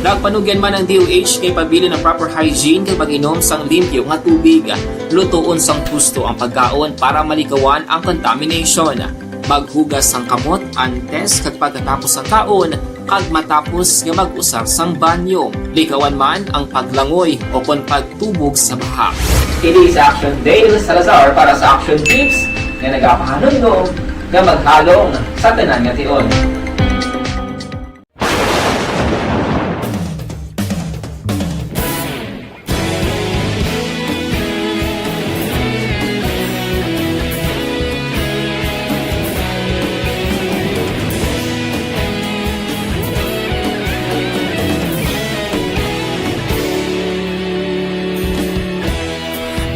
Nagpanugyan man ang D O H kay pabilin ang proper hygiene kag pag-inom sang limpyo nga tubig. Lutoon sang husto ang pagkaon para malikawan ang contamination. Maghugas sang kamot antes kag pagkatapos sang kaon kag matapos nga mag-usar sang banyo. Likawan man ang paglangoy o kon pagtubog sa baha. Kini si Action Dale Salazar para sa Action Tips nga nagapahanumdom nga maghalong sa tanan nga tion.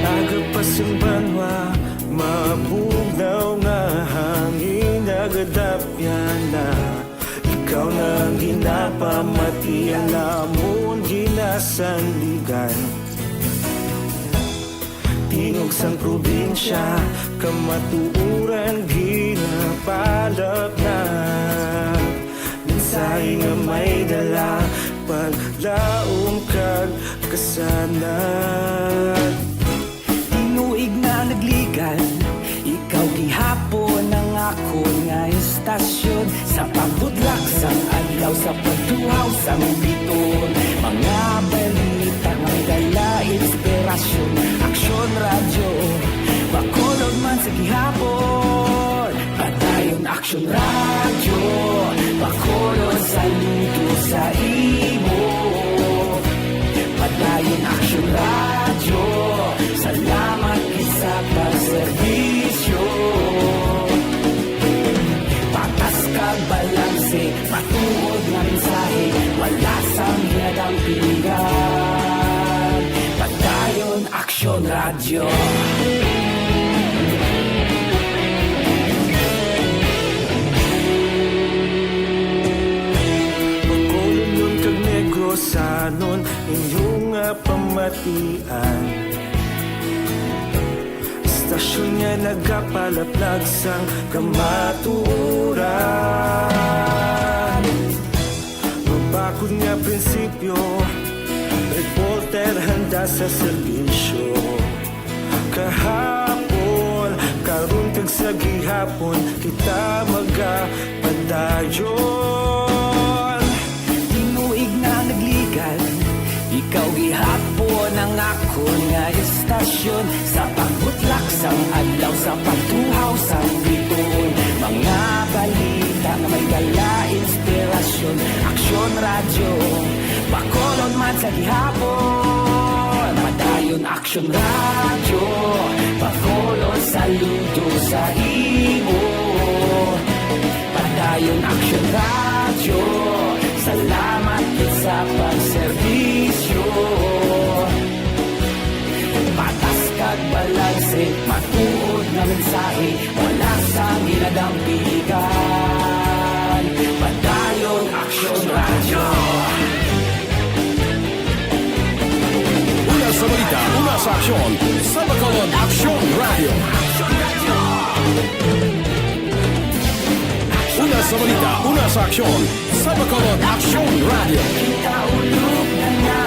Aga pa sing banwa, mabugnaw nga hangin nagadapyan na. Ikaw na ang ginapamati, ang amon ginasandigan. Tingog sang probinsya, kamatuoran ginapalapnag. Mensahe nga may dala, paglaom kag kasanag. Tinuig na nagligan, ikaw gihapon ang akon nga istasyon. Sa pagbutlak sang adlaw, sa pagtuhaw sang biton, mga balita nga may dala inspirasyon. Aksyon Radyo Bacolod man sa gihapon. Padayon Aksyon Radyo Bacolod, saludo sa imo. Padayon Aksyon Radyo, salamat gid sa pagserbisyo. Patas kag balanse, matuod nga mensahe, wala sang ginadampigan. Padayon Aksyon Radyo. Bacolodnon kag Negrosanon, inyo nga pamatian. Istasyon nga nagapalaplag sang kamatuoran. Mabakod nga prinsipyo, reporter handa sa serbisyo. Kahapon, karon kag sa gihapon, kita magapadayon. Tinuig na nagligan, ikaw gihapon ang akon nga istasyon. Sa pagbutlak sang adlaw, sa pagtuhaw sang biton, mga balita nga may dala inspirasyon. Aksyon Radyo Bacolod man sa gihapon. Padayon Aksyon Radyo Bacolod, saludo sa imo. Padayon Aksyon Radyo, salamat gid sa pagserbisyo. Patas kag balanse, matuod nga mensahe, wala sang ginadampigan. Padayon Aksyon Radyo. Una sa balita, una sa aksyon, sa Bacolod Aksyon Radyo. Una sa balita, una sa aksyon, sa Bacolod Aksyon Radyo. Kita ulog na nga.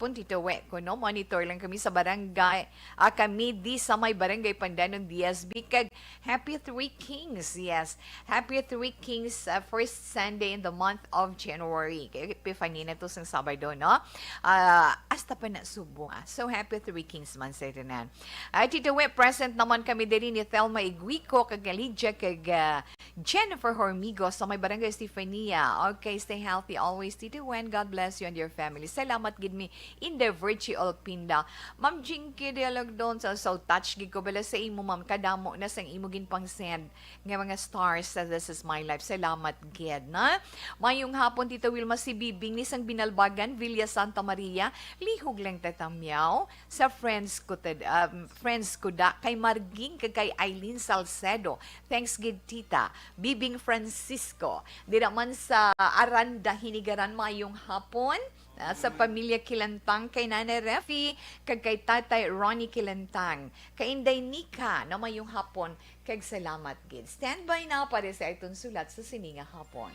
hapon, Tito We, kuno monitor lang kami sa barangay, ah, kami di sa may barangay Pandanon, D S B, kag Happy Three Kings, yes. Happy Three Kings, ah, first Sunday in the month of January. Kay Epiphany na to sang Sabado, no? Ah, hasta pa na subong, ah. So, Happy Three Kings man sa tanan. Ay, Tito We, present naman kami diri ni Thelma Iguico, kag Lydia, kag, ah, Jennifer Hormigo sa may Barangay Estefania. Okay, stay healthy always, Tito Wen. God bless you and your family. Salamat gid mi, Inday Virgie Olpinda. Ma'am Jinky Dialogdon, so, so touch gid ko bala sa imo, ma'am. Kadamo na sang imo ginpang-send nga mga stars sa This Is My Life. Salamat gid, na. Mayong hapon, Tita Wilma, si Bibing ni sang Binalbagan, Villa Santa Maria. Lihog lang tatamyaw sa friends ko, tad-, um, friends ko da, kay Marging kag kay Eileen Salcedo. Thanks gid, Tita. Bibing Francisco, dira man sa Aranda, Hinigaran, mayong hapon. Ah, sa pamilya Kilantang, kay Nanay Refi, kag kay Tatay Ronnie Kilantang. Kay Inday Nika, na mayong hapon, kag salamat gid. Standby na para sa aton sulat sa sini nga hapon.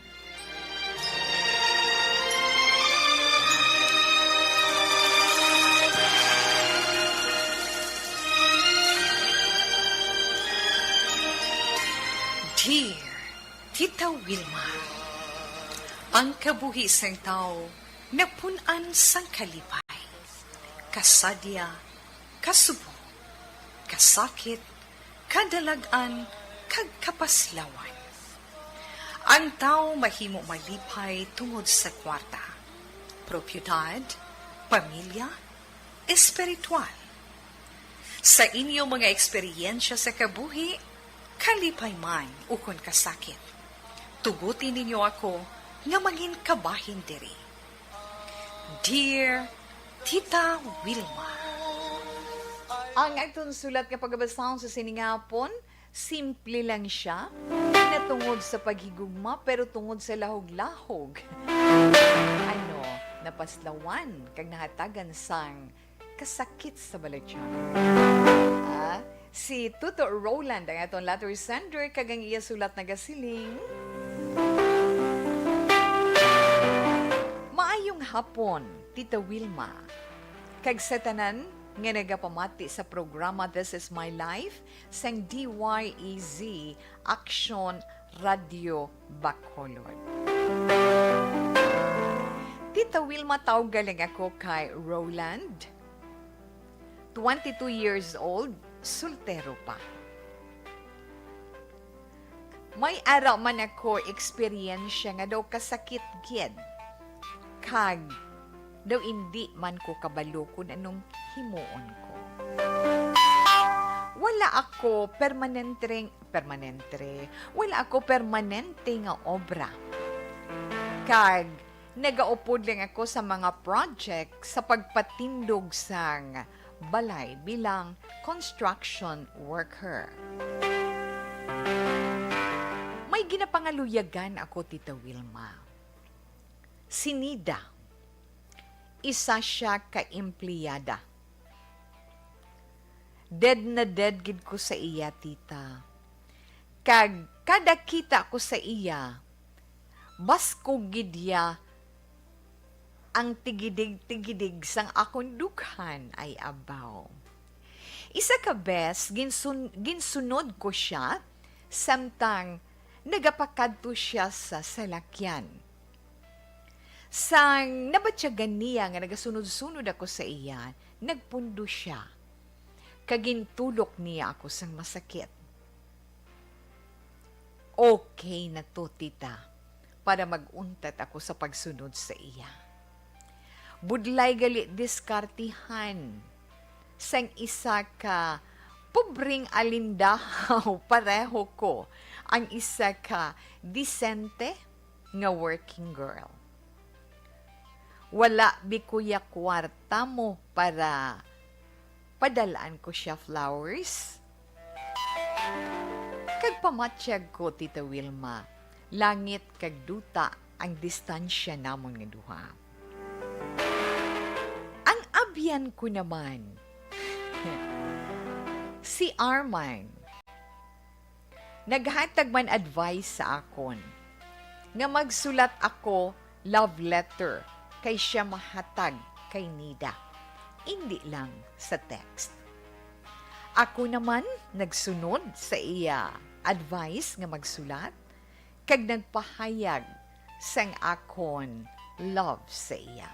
Dear Tita Wilma, ang kabuhi sang tawo napun-an sang kalipay, kasadya, kasubo, kasakit, kadalag-an, kag kapaslawan. Ang tawo mahimo malipay tungod sa kwarta, propiedad, pamilya, espiritual. Sa inyo mga eksperyensya sa kabuhi, kalipay man ukon kasakit, tuguti ninyo ako nga mangin kabahin diri. Dear Tita Wilma. Ang aton sulat nga pagabasahon sa sini nga hapon, simple lang siya. Natungod sa paghigugma, pero tungod sa lahog-lahog, ano, napaslawan kag nahatagan sang kasakit sa balatyan. Ah, si Tuto Roland ang aton letter sender, kag ang iya sulat nagasiling, Maayong hapon, Tita Wilma, kag sa tanan nga nagapamati sa programa This Is My Life sang D Y E Z Action Radio Bacolod. Tita Wilma, tawga lang ako kay Roland. Twenty-two years old, soltero pa. May ara man ako eksperyensya nga daw kasakit gid, kag daw indi man ko kabalo kon anong himuon ko. Wala ako permanente, permanente, wala ako permanente nga obra. Kag nagaupod lang ako sa mga project sa pagpatindog sang balay bilang construction worker. May ginapangaluyagan ako, Tita Wilma. Si Nida, isa siya ka empleyada. Dead na dead gid ko sa iya, tita. Kag kada kita ko sa iya, baskog gid iya ang tigidig-tigidig sang akon dughan, ay abaw. Isa ka bes, ginsun-, ginsunod ko sia, samtang nagapakadto sia sa salakyan. Sang nabatyagan niya nga nagasunod-sunod ako sa iya, nagpundo sia, kag gintulok niya ako sang masakit. Okay na to, tita, para mag-untat ako sa pagsunod sa iya. Budlay gali diskartihan sang isa ka pobreng alindahaw, pareho ko ang isa ka disente nga working girl. Wala bi kuya kwarta mo para padal-an ko sia flowers? Kag pamatyag ko, Tita Wilma, langit kag duta ang distansya namon nga duha. Ang abyan ko naman, si Arman, naghatag man advice sa akon nga magsulat ako love letter kay siya mahatag kay Nida, indi lang sa text. Ako naman nagsunod sa iya advice nga magsulat kag nagpahayag sang akon love sa iya.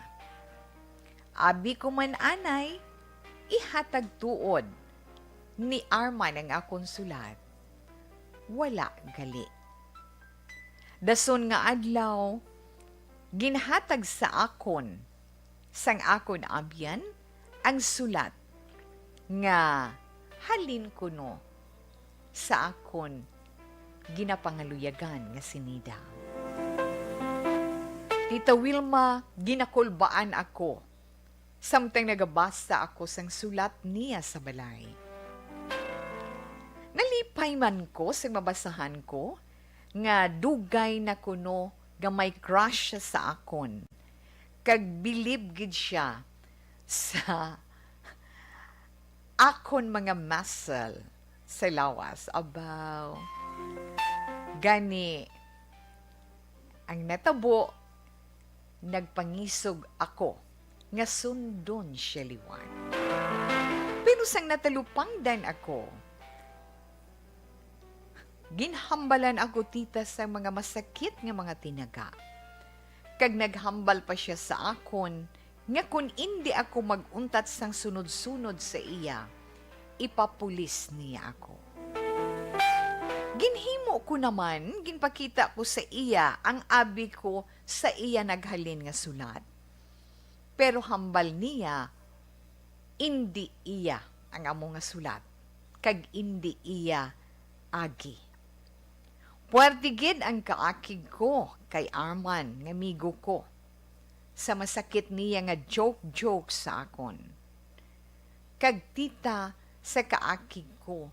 Abi ko man anay, ihatag tuod ni Arman ang akon sulat. Wala gali. Dason nga adlaw, ginhatag sa akon sang akon abyan ang sulat nga halin kuno sa akon ginapangaluyagan nga si Nida. Tita Wilma, ginakulbaan ako samtang nagabasa ako sang sulat niya sa balay. Nalipay man ko sa mabasahan ko nga dugay na kuno nga may crush siya sa akon, kag bilib gid siya sa akon mga muscle sa lawas. Abaw. Gani, ang natabo, nagpangisog ako nga sundon siya liwat. Pero sang natalupangdan ako, ginhambalan ako, tita, sa mga masakit nga mga tinaga. Kag naghambal pa siya sa akon nga kon indi ako mag-untat sang sunod-sunod sa iya, ipapulis niya ako. Ginhimo ko naman, ginpakita ko sa iya ang abi ko sa iya naghalin nga sulat. Pero hambal niya, indi iya ang amo nga sulat, kag indi iya agi. Puwerte gid ang kaakig ko kay Arman, nga amigo ko, sa masakit niya nga joke-joke sa akon. Kag tita, sa kaakig ko,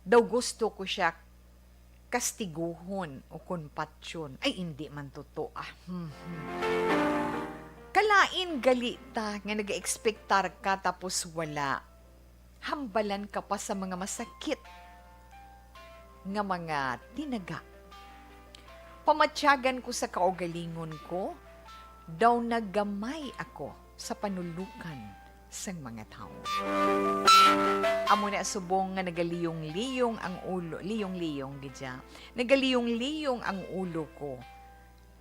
daw gusto ko siya kastiguhon o kon patyon. Ay, indi man totoo, ah. Hmm, hmm. Kalain gali ta nga nag-eekspektar ka tapos wala. Hambalan ka pa sa mga masakit nga mga tinaga. Pamatyagan ko sa kaugalingon ko, daw nagamay ako sa panulukan sang mga tawo. Amo na subong nga nagaliyong-liyong ang ulo, liyong-liyong gid siya. Nagaliyong-liyong ang ulo ko,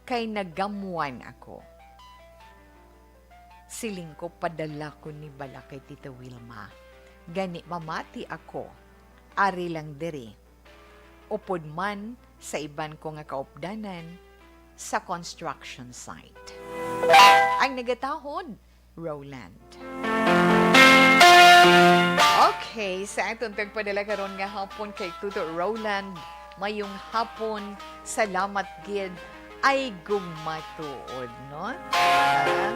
kay nagamwan ako. Siling ko, padala ko ni bala kay Tita Wilma. Gani mamati ako, ari lang diri. Upod man sa iban ko nga kaupdanan sa construction site. Ang nagatahod, Roland. Okay, sa aton tagpadala karon nga hapon kay Tuto Roland, mayong hapon, salamat gid. Ay, gugma tuod, no? Ah,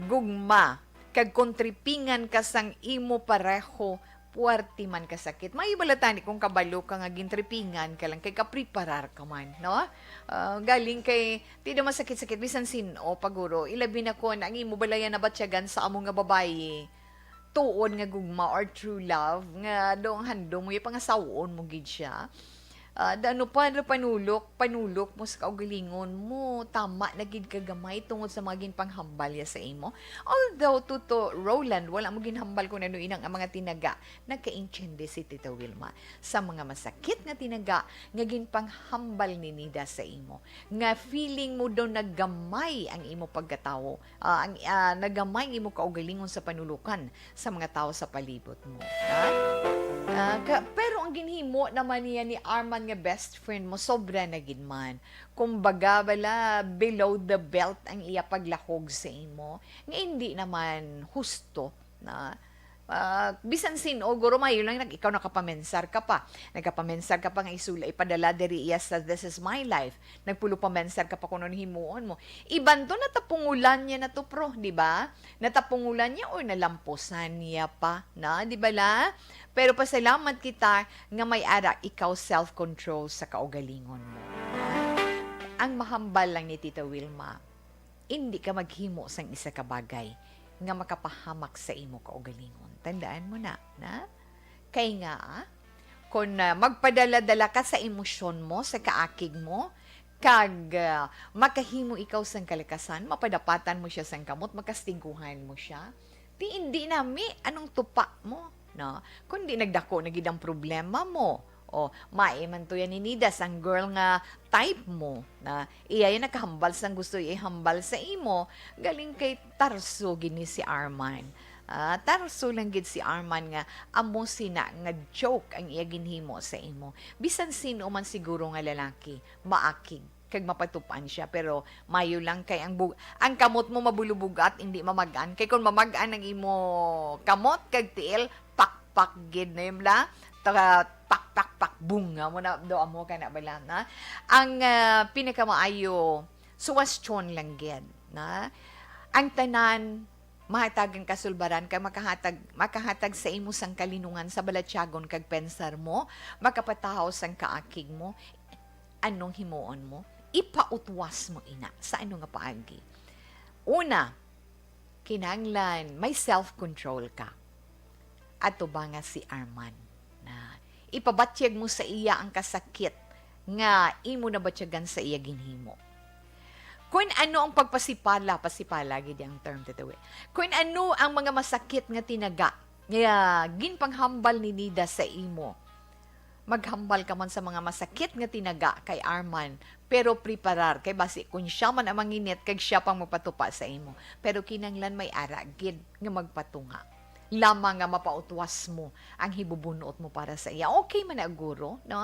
gugma. Kag kon tripingan ka sang imo pareho, puwerte man ka sakit. May bala tani kung kabalo ka nga gintripingan ka lang kay kapreparar ka man, no? Ah, galing kay, ti daw masakit-sakit, bisan sin-o pa guro. Ilabi na kon ang imo balaya nabatyagan sa amo nga babayi. Tuod nga gugma or true love, nga daw ang handom mo, yung pangasawon mo gid siya. Ah, da-, ano pa, ano, panulok, panulok mo sa kaugalingon mo, tama na gid ka gamay tungod sa mga ginpanghambal ya sa imo. Although, Tuto Roland, wala mo ginhambal kung ano inang ang mga tinaga, nagkaintindi si Tita Wilma sa mga masakit nga tinaga nga ginpanghambal ni Nida sa imo, nga feeling mo daw nagamay ang imo pagkatawo, ah, ang, ah, nagamay ang imo kaugalingon sa panulukan sa mga tawo sa palibot mo, ha? Ah, ka-, pero ang ginhimo naman niya ni Arman nga best friend mo, sobra na gid man. Kumbaga, bala, below the belt ang iya paglahog sa imo, nga hindi naman husto, na, ah, bisan sin-o, guro, mayo lang nag-, ikaw nakapamensar ka pa. Nagkapamensar ka pa nga isula, ipadala diri iya sa This Is My Life. Nagpulupamensar ka pa kung ano himuon mo. Iban to, natapungulan niya na to, pro, di ba? Natapungulan niya or nalampusan niya pa, na, di ba la? Pero pasalamat kita nga may ara ikaw self-control sa kaugalingon mo. Ang mahambal lang ni Tita Wilma, indi ka maghimo sang isa ka bagay nga makapahamak sa imo kaugalingon. Tandaan mo na, na? Kay nga, ah, kung, ah, magpadala-dala ka sa emosyon mo, sa kaakig mo, kag, ah, makahimo ikaw sang kalakasan, mapadapatan mo sia sang kamot, makastiguhan mo sia. Ti indi nami, anong tupa mo, no? Kundi nagdako na gid ang problema mo. O, mai man to yan ni Nida, sang girl nga type mo, na iya yan nakahambal sang gusto ihambal sa imo, galing kay tarso gid ni si Arman. Ah, tarso lang gid si Arman nga amo sina nga joke ang iya ginhimo sa imo. Bisan sino man siguro nga lalaki, maakig kag mapatupan siya, pero mayo lang kay ang bug-, ang kamot mo mabulubugat, hindi mamag-an. Kay kung mamag-an ang imo kamot kag tiil, pakpak gid na yun la. Taka, pak, pak, pak, bunga mo na, do amo ka na bala, na? Ang, ah, pinakamaayo, suwestyon lang gid, na? Ang tanan, mahatagan kasulbaran kag makahatag, makahatag sa imo sang kalinungan sa balatyagon kag pensar mo, makapatahaw sang kaakig mo. Anong himuon mo? Ipautwas mo ina. Sa ano nga paagi? Una, kinahanglan may self-control ka. Ato ba nga si Arman na ipabatyag mo sa iya ang kasakit nga imo nabatyagan sa iya ginhimo? Kun ano ang pagpasipala, pasipala gid ang term, Tito Will. Kun ano ang mga masakit nga tinaga nga ginpanghambal ni Nida sa imo, maghambal ka man sa mga masakit nga tinaga kay Arman, pero preparar kay basi kun siya man ang manginit kag siya pang magpatupa sa imo. Pero kinahanglan may ara gid nga magpatunga lamang nga mapautwas mo ang hibubunot mo para sa iya. Okay man na, guro, no?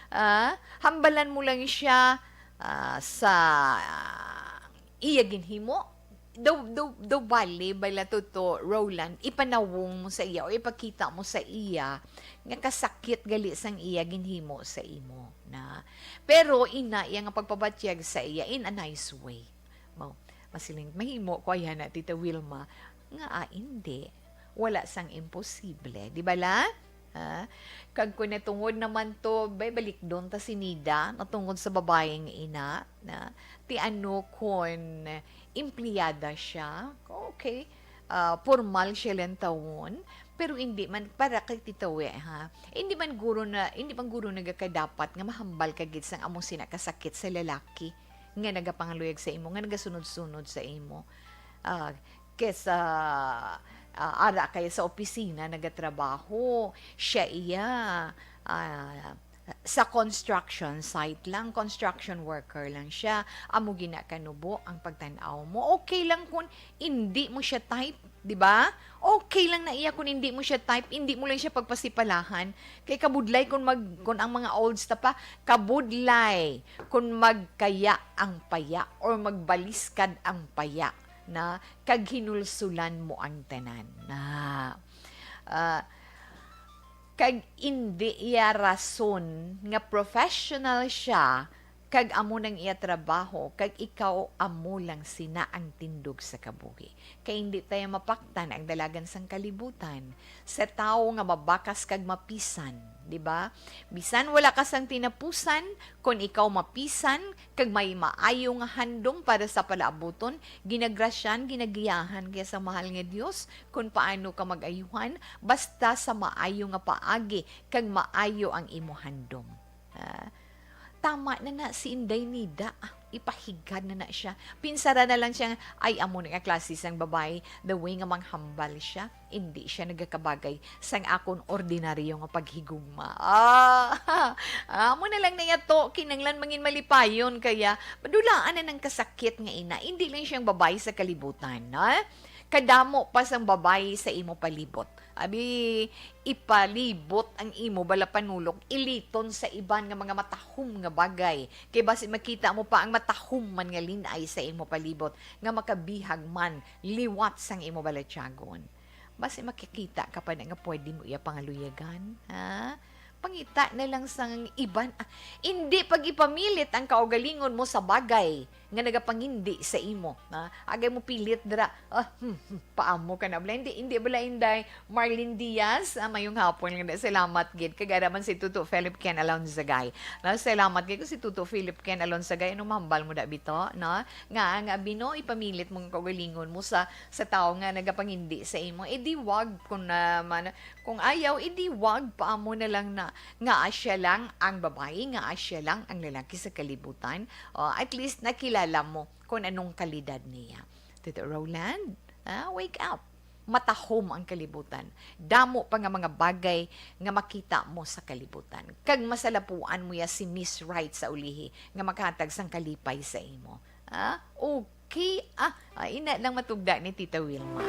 Ah, hambalan mo lang siya, ah, sa, ah, iya ginhimo. Daw, daw, daw bali, bala, Toto, Roland, ipanawong mo sa iya o ipakita mo sa iya nga kasakit gali sang iya ginhimo sa imo, na. Pero ina, iya nga pagpabatyag sa iya in a nice way. Mao, masiling, mahimo ko, ay, na, Tita Wilma, nga, ah, indi. Wala sang imposible, di ba la? Ah, kag kung natungod naman to, bay, balikdon ta si Nida, natungod sa babaeng ina, na, ti ano kun empleyada siya, okay, ah, formal siya lantawon, pero hindi man, para kay Tita Wi, ha, hindi man guro na, hindi man guro nagakadapat nga mahambal ka gid sang amo sina kasakit sa lalaki nga nagapangaluyag sa imo, nga nagasunod-sunod sa imo. Ah, kesa, ah, ara kay sa opisina nagatrabaho, siya iya, ah, sa construction site lang, construction worker lang siya. Amo gina kanubo ang pagtan-aw mo. Okay lang kun indi mo siya type, di ba? Okay lang na iya kun indi mo siya type, indi mo lang siya pagpasipalahan. Kay kabudlay kun mag-, kun ang mga olds ta pa, kabudlay kun magkaya ang paya or magbaliskad ang paya, na, kag hinulsulan mo ang tanan, na. Ah, kag indi iya rason nga professional siya, kag amo nang iya trabaho, kag ikaw amo lang sina ang tindog sa kabuhi. Kay indi tayo mapaktan ang dalagan sang kalibutan sa tawo nga mabakas kag mapisan, di ba? Bisan wala ka sang tinapusan, kon ikaw mapisan kag may maayo nga handom para sa palaabuton, ginagrasyan, ginagiyahan kaya sa mahal nga Dios kon paano ka mag-ayuhan, basta sa maayo nga paagi kag maayo ang imo handom. Ah, tama na na si Inday Nida. Ah, ipahigad na na siya. Pinsara na lang siya nga, "Ay, amo na nga klase sang babae, the way nga manghambal siya, indi siya nagakabagay sang akon ordinaryo nga paghigugma." Ah, amo na lang na yato, kinanglan mangin malipayon, kaya madulaan na nang kasakit nga ina. Indi lang siyang babae sa kalibutan, no? Kadamo pa sang babae sa imo palibot. Abi, ipalibot ang imo bala panulok, iliton sa iban nga mga matahom nga bagay. Kay basi makita mo pa ang matahom man nga lin-ay sa imo palibot nga makabihag man liwat sang imo balatyagon. Basi makikita ka pa na nga pwede mo iya pangaluyagan, ha? Pangita na lang sang iban. Ah, indi pag-ipamilit ang kaugalingon mo sa bagay nga nagapangindi sa imo, ha? Agay mo pilit dira. Ah, hmm, hmm, paamo ka na bala. Hindi, hindi bala, Inday Marlene Diaz. Ah, mayong hapon nga. Salamat gid. Kag ara man si Tuto Philip Ken Alonzagay. Na, salamat gid ko si Tuto Philip Ken Alonzagay. Ano mahambal mo da bito, no? Nga ang abino ipamilit mo nga kaugalingon mo sa, sa tawo nga nagapangindi sa imo. Eh, di wag kung naman, kung ayaw, eh, di wag, paamo na lang na. Nga asya lang ang babayi, nga asya lang ang lalaki sa kalibutan. O, at least nakilala mo kung anong kalidad niya. Tito Roland, ah, wake up. Matahom ang kalibutan. Damo pa nga mga bagay nga makita mo sa kalibutan. Kag masalapuan mo ya si Miss Right sa ulihi nga makahatag sang kalipay sa imo. Ah, okay. Ah, ah, ina lang matugda ni Tita Wilma.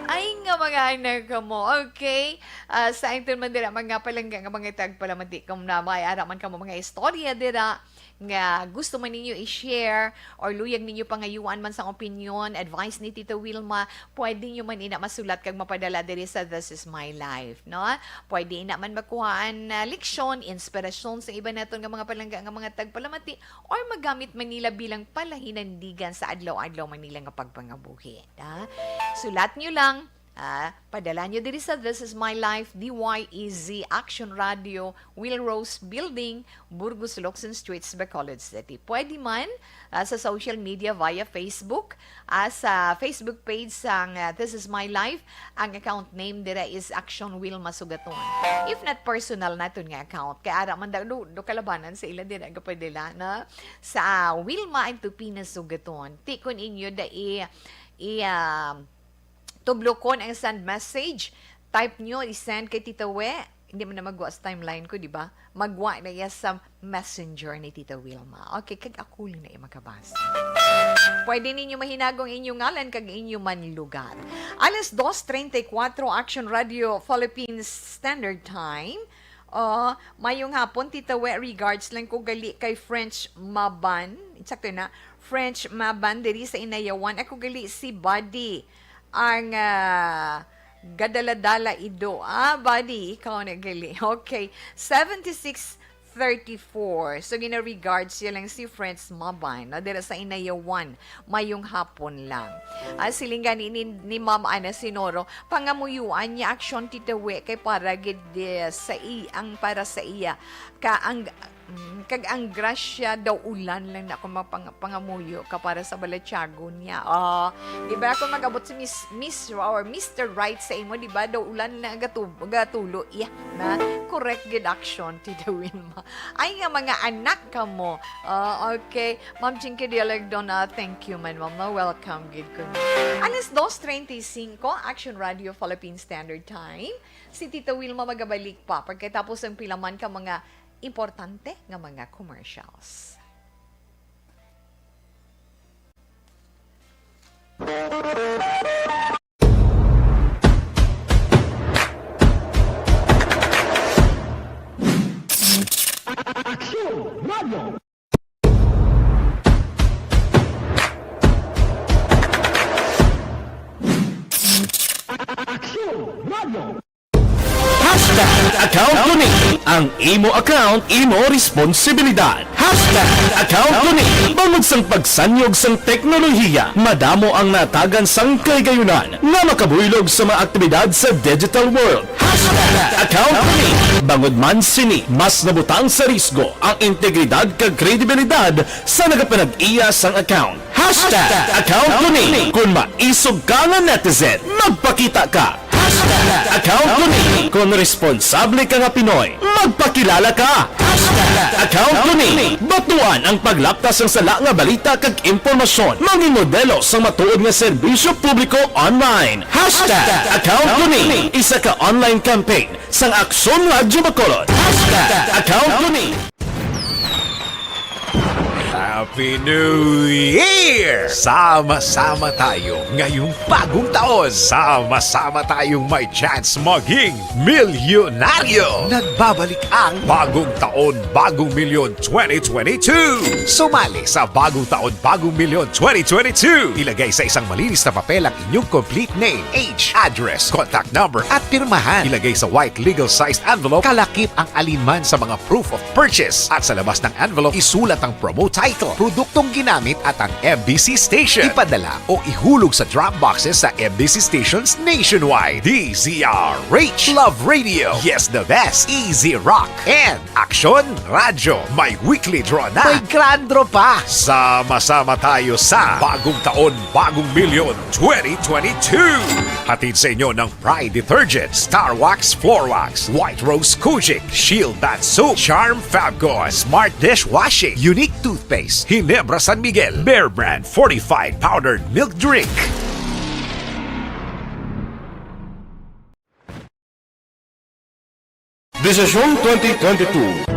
Ay nga mga anak ko mo. Okay. Ah, sa inton man dira mga palangga nga mga tagpalamati, kung na may ara man kamo mga istorya dira nga gusto man ninyo i-share or luyag ninyo pangayuan man sang opinion, advice ni Tita Wilma, pwede nyo man ina masulat kag mapadala diri sa This Is My Life, no? Pwede ina man makuhaan na leksyon, inspirasyon sa iba naton nga mga palangga nga mga tagpalamati, or magamit man nila bilang palahinandigan sa adlaw-adlaw man nila nga pagpangabuhi, ha? Sulat nyo lang, ah, padala nyo diri sa This Is My Life, D Y E Z Action Radio, Will Rose Building, Burgos, Locsin Streets, Bacolod City. Pwede man, ah, sa social media via Facebook, ah, sa Facebook page sang, ah, This Is My Life, ang account name dira is Action Will Masugaton. If not personal naton nga account, kay ara man daw do, do kalabanan sa ila dira gapadala na sa Wilma and Tupina Sugaton. Ti kun inyo da i, i, ah, tublokon ang send message, type nyo, i-send kay Tita We. Hindi man na magwa sa timeline ko, di ba? Magwa na iya sa messenger ni Tita Wilma. Okay, kag ako lang na iya makabasa. Pwede ninyo mahinagong inyo ngalan kag inyo man lugar. Alas dos treinta y cuatro, Action Radio Philippines Standard Time. Oh, mayong hapon, Tita We. Regards lang ko gali kay French Maban. Sakto na. French Maban diri sa Inayawan. Ako gali si Buddy. Ang, ah, gadaladala ido. Ah, Buddy, ikaw na gali. Okay. Seventy-six thirty-four. So, gina-regards siya lang si French Maban, no? Dira sa Inayawan. Mayong hapon lang. Ah, siling gani ni, ni Ma'am Ana Sinoro, pangamuyuan niya aksyon, Tita We, kay para gid, eh, sa i-, ang para sa iya. Ka, ang, mm, kag ang grasya daw ulan lang na kung mapang-, pangamuyo ka para sa balatyagon niya. Oh, di ba kung mag-abot si Miss, Miss or Mister Right sa imo, di ba? Daw ulan lang gatu-, gatulo. Yeah, na correct gid action, Tita Wilma. Ay nga mga anak ka mo. Ah, okay. Ma'am Chinky Dialag Donna, thank you man, ma'am. No? Welcome, gid ko. Alas dos treinta y cinco, Action Radio Philippine Standard Time. Si Tita Wilma magabalik pa pagkatapos ang pila man ka mga importante nga mga commercials. Hashtag account ko ni. Ang imo account, imo responsibilidad. Hashtag account ko ni. Bangod sang pagsanyog sang teknolohiya, madamo ang natagan sang kahigayunan nga makabuylog sa mga aktibidad sa digital world. Hashtag account ko ni. Bangod man sini, mas nabutang sa risgo ang integridad kag kredibilidad sa nagapanag-iya sang account. Hashtag account ko ni. Kung maisog ka nga netizen, magpakita ka. Hashtag account ko ni. Kung responsable ka nga Pinoy, magpakilala ka. Hashtag account ko ni. Batuan ang paglaptas sang sala nga balita kag impormasyon. Mangin modelo sang matuod nga serbisyo publiko online. Hashtag account ko ni. Isa ka online campaign sang Aksyon Radyo Bacolod. Hashtag account ko ni. Happy New Year! Sama-sama tayo ngayong bagong taon. Sama-sama tayong may chance maging milyonaryo. Nagbabalik ang Bagong Taon, Bagong Milyon twenty twenty-two. Sumali sa Bagong Taon, Bagong Milyon twenty twenty-two. Ilagay sa isang malinis na papel ang inyong complete name, age, address, contact number, at pirmahan. Ilagay sa white legal-sized envelope, kalakip ang alinman sa mga proof of purchase. At sa labas ng envelope, isulat ang promo title, produktong ginamit, at ang M B C station. Ipadala o ihulog sa drop boxes sa M B C stations nationwide. D Z R H, Love Radio. Yes, the best. Easy Rock. And Aksyon Radyo. May weekly draw na. May grand draw pa. Sama-sama tayo sa Bagong Taon, Bagong Milyon twenty twenty-two. Hatid sa inyo ng Pride Detergent, Star Wax Floor Wax, White Rose Kojic, Shield Bath Soap, Charm Fabcon, Smart Dishwashing, Unique Toothpaste, Ginebra San Miguel, Bear Brand Fortified Powdered Milk Drink. Desisyon twenty twenty-two.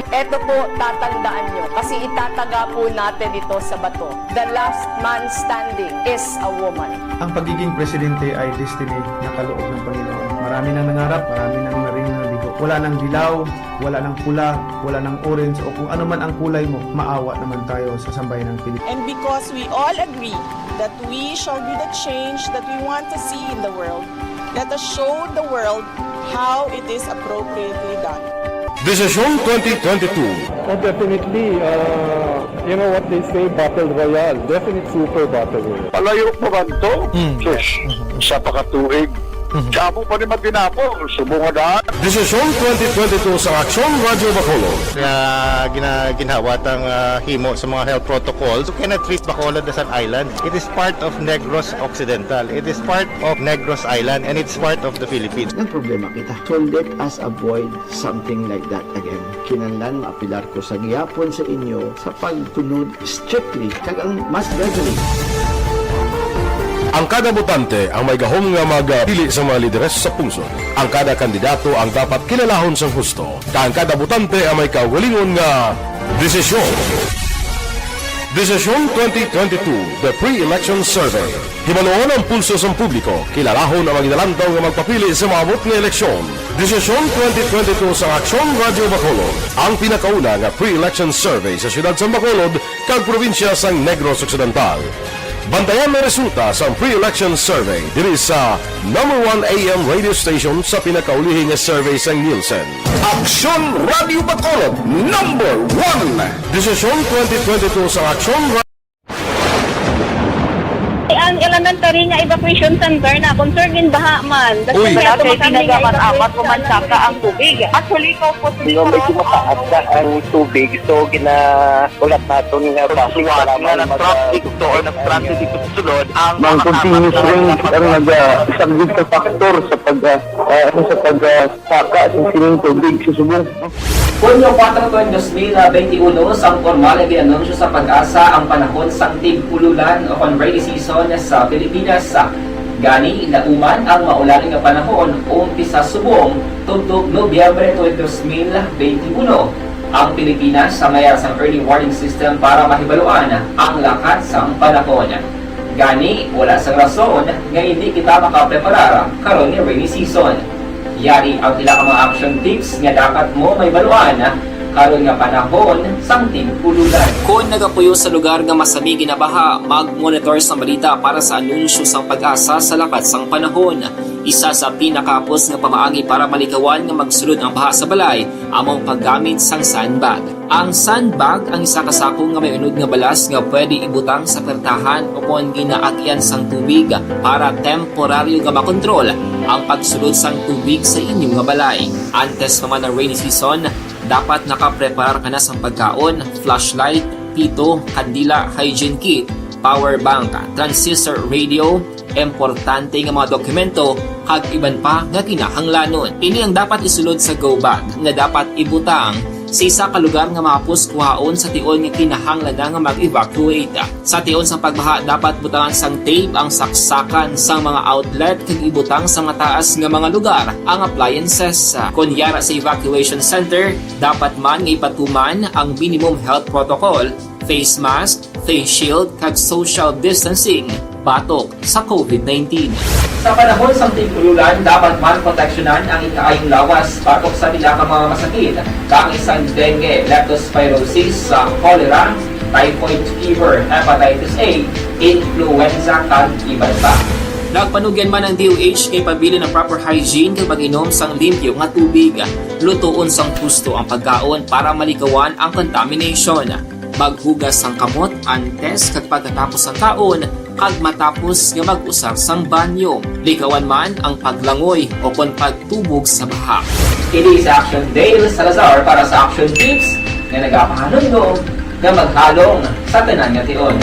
Eto po, tatandaan nyo, kasi itataga po natin ito sa bato. The last man standing is a woman. Ang pagiging presidente ay destiny na kaloob ng Panginoon. Marami nang nangarap, marami nang naring nabigo. Wala nang dilaw, wala nang pula, wala nang orange, o kung ano man ang kulay mo, maawa naman tayo sa sambayan ng Pilipinas. And because we all agree that we shall be the change that we want to see in the world, let us show the world how it is appropriately done. Desisyon twenty twenty-two. Oh, definitely. Uh, you know what they say, battle royale. Definite super battle royale. Palayo pa man to? Sus, sa pakatuig. Damo pa ni matinapol, subong nga daan. Desisyon twenty twenty-two sa Aksyon Radyo Bacolod. Nga gina, ginhawa tang ah, himo sa mga health protocols. You cannot treat Bacolod as an island. It is part of Negros Occidental. It is part of Negros Island and it's part of the Philippines. Nagproblema kita. So let us avoid something like that again. Kinahanglan maapilar ko sa gihapon sa inyo sa pagsunod strictly kag ang mas gathering. Ang kada botante ang may gahom nga magpili sa mga lideres sa pungsod. Ang kada kandidato ang dapat kilalahon sang husto, kag ang kada botante ang may kaugalingon nga desisyon. Desisyon twenty twenty-two, The Pre-Election Survey. Hibaluon ang pulso sang publiko, kilalahon ang mga ginalantaw nga magpapili sa maabot nga eleksyon. Desisyon twenty twenty-two sang Aksyon Radyo Bacolod, ang pinakauna nga pre-election survey sa siyudad sang Bacolod kag probinsya sang Negros Occidental. Bantayan ang resulta sang pre-election survey diri sa number one A M radio station sa pinakaulihi nga survey sang Nielsen. Aksyon Radyo Bacolod, number one. Desisyon twenty twenty-two sang Aksyon Ra- Ang elementary nga evacuation center na concern gin baha man. Uy. Wala kay pinagaman amat o mansaka ang tubig. Actually, ko po Medyo mataas na ang tubig, so ginaulat naton nga basi nga nag-traffic to or nag-transit dito sa sulod ang Mang continuous rain ang nag-saglit sa factor sa pag ah, ano, sa pag ah, saka sa sining tubig sa subong. Hunyo kuwatro, dos mil benti uno, sang pormal nga gin-anunsyo sa PAGASA ang panahon sang tig-ululan o kon rainy season sa Pilipinas. Gani, nauman ang maulan nga panahon umpisa subong tubtob Nobyembre tuig dos mil benti uno. Ang Pilipinas samaya sang early warning system para mahibaluan ang lakat sang panahon. Gani, wala sang rason nga indi kita makapreparar karon nga rainy season. Yari ang pila ka mga action tips nga dapat mo mahibaluan karon nga panahon sang tig-ululan. Kon nagapuyo sa lugar nga masami ginabaha, mag-monitor sang balita para sa anunsyo sang PAGASA sa lakat sang panahon. Isa sa pinakahapos nga pamaagi para malikawan nga magsulod ang baha sa balay amo ang paggamit sang sandbag. Ang sandbag ang isa ka sako nga may unod nga balas nga pwede ibutang sa pertahan o kon ginaagyan sang tubig para temporaryo nga makontrol ang pagsulod sang tubig sa inyo nga balay. Antes pa man ang rainy season, dapat nakapreparar ka na sang pagkaon, flashlight, pito, kandila, hygiene kit, power bank, transistor radio, importante nga mga dokumento, kag iban pa nga kinahanglanon. Ini ang dapat isulod sa go bag nga dapat ibutang Sa isa ka lugar nga mahapos kuhaon sa tion nga kinahanglan na nga mag-evacuate. Sa tion sang pagbaha, dapat butangan sang tape ang saksakan sang mga outlet kag ibutang sa mataas nga mga lugar ang appliances. Kon yara sa evacuation center, dapat man nga ipatuman ang minimum health protocol, face mask, face shield, kag social distancing batok sa COVID nineteen. Sa panahon sang tig-ululan, dapat man proteksyonan ang ikaayong lawas batok sa pila ka mga masakit, kaangay sang dengue, leptospirosis, sa cholera, typhoid fever, hepatitis A, influenza, kag iban pa. Nagpanugyan man ang D O H nga ipabilin ang proper hygiene kag pag-inom sang limpyo nga tubig. Lutoon sang husto ang pagkaon para malikawan ang contamination. Maghugas sang kamot antes kag pagkatapos sang kaon kag matapos nga mag-usar sang banyo. Likawan man ang paglangoy o kon pagtubog sa baha. Kini si Action Dale Salazar para sa Action Tips nga nagapahanumdom nga maghalong sa tanan nga tion.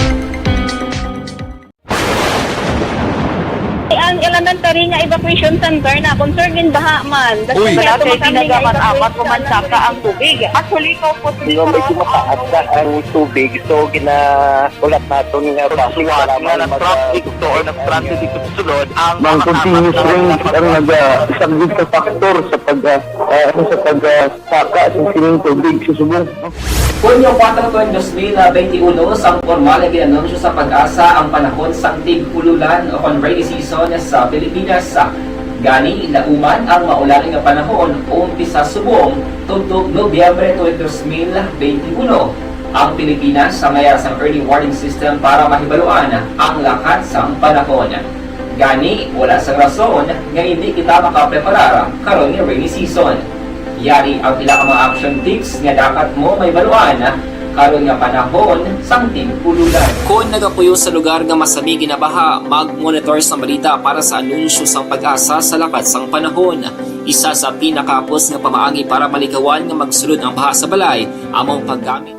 Ang elementary nga evacuation center na concern gin baha man. Uy. Wala kay tinaga man amat o mansaka ang tubig. Actually, ikaw po, di ba, medyo mataas na ang tubig, so ginahulat naton nga basi wala nga man nag-traffic mag-, to or nag-transit dito sa sulod, ang mga continuous rain ang nag-, ah, isang good factor sa pag, ah, ah, ano, sa pag, ah, saka sa sining tubig sa subong. Hunyo kuwatro, tuig dos mil benti uno, sang pormal nga gin-anunsyo sa PAGASA ang panahon sang tig-ululan o kon rainy season sa Pilipinas. Gani, lauman ang maulan nga panahon, umpisa subong tubtob Nobyembre tuig dos mil benti uno. Ang Pilipinas may ara sang early warning system para mahibaluan ang lakat sang panahon. Gani, wala sang rason nga indi kita makapreparar karon nga rainy season. Yari ang pila ka mga action tips nga dapat mo mahibaluan karon nga panahon sang tig-ululan. Kon nagapuyo sa lugar nga masami ginabaha, mag-monitor sang balita para sa anunsyo sang PAGASA sa lakat sang panahon. Isa sa pinakahapos nga pamaagi para malikawan nga magsulod ang baha sa balay amo ang paggamit.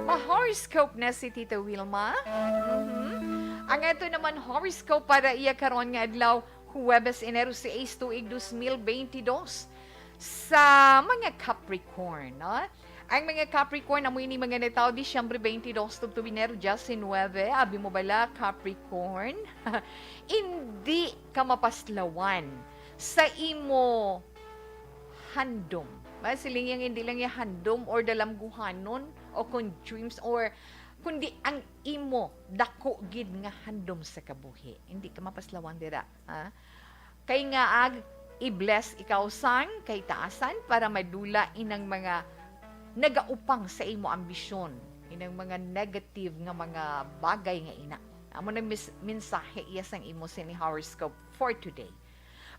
Pa-horoscope na si Tita Wilma. Mhm. Ang ato naman horoscope para iya karon nga adlaw, Huwebes, Enero sais, tuig dos mil benti dos. Sa mga Capricorn, no? Ang mga Capricorn, amo ini mga natawo Disyembre benti dos tubtob Enero diyasinuebe. Abi mo bala, Capricorn? Indi ka mapaslawan sa imo handom. Ba, siling yang indi lang ya handom or dalamguhanon o kon dreams or kundi ang imo dako gid nga handom sa kabuhi. Indi ka mapaslawan dira, ha? Kay nga ag i-bless ikaw sang kay taasan para madula inang mga nagaupang sa imo ambisyon, inang mga negative nga mga bagay nga ina. Amo nang mis-, mensahe iya sang imo sini horoscope for today.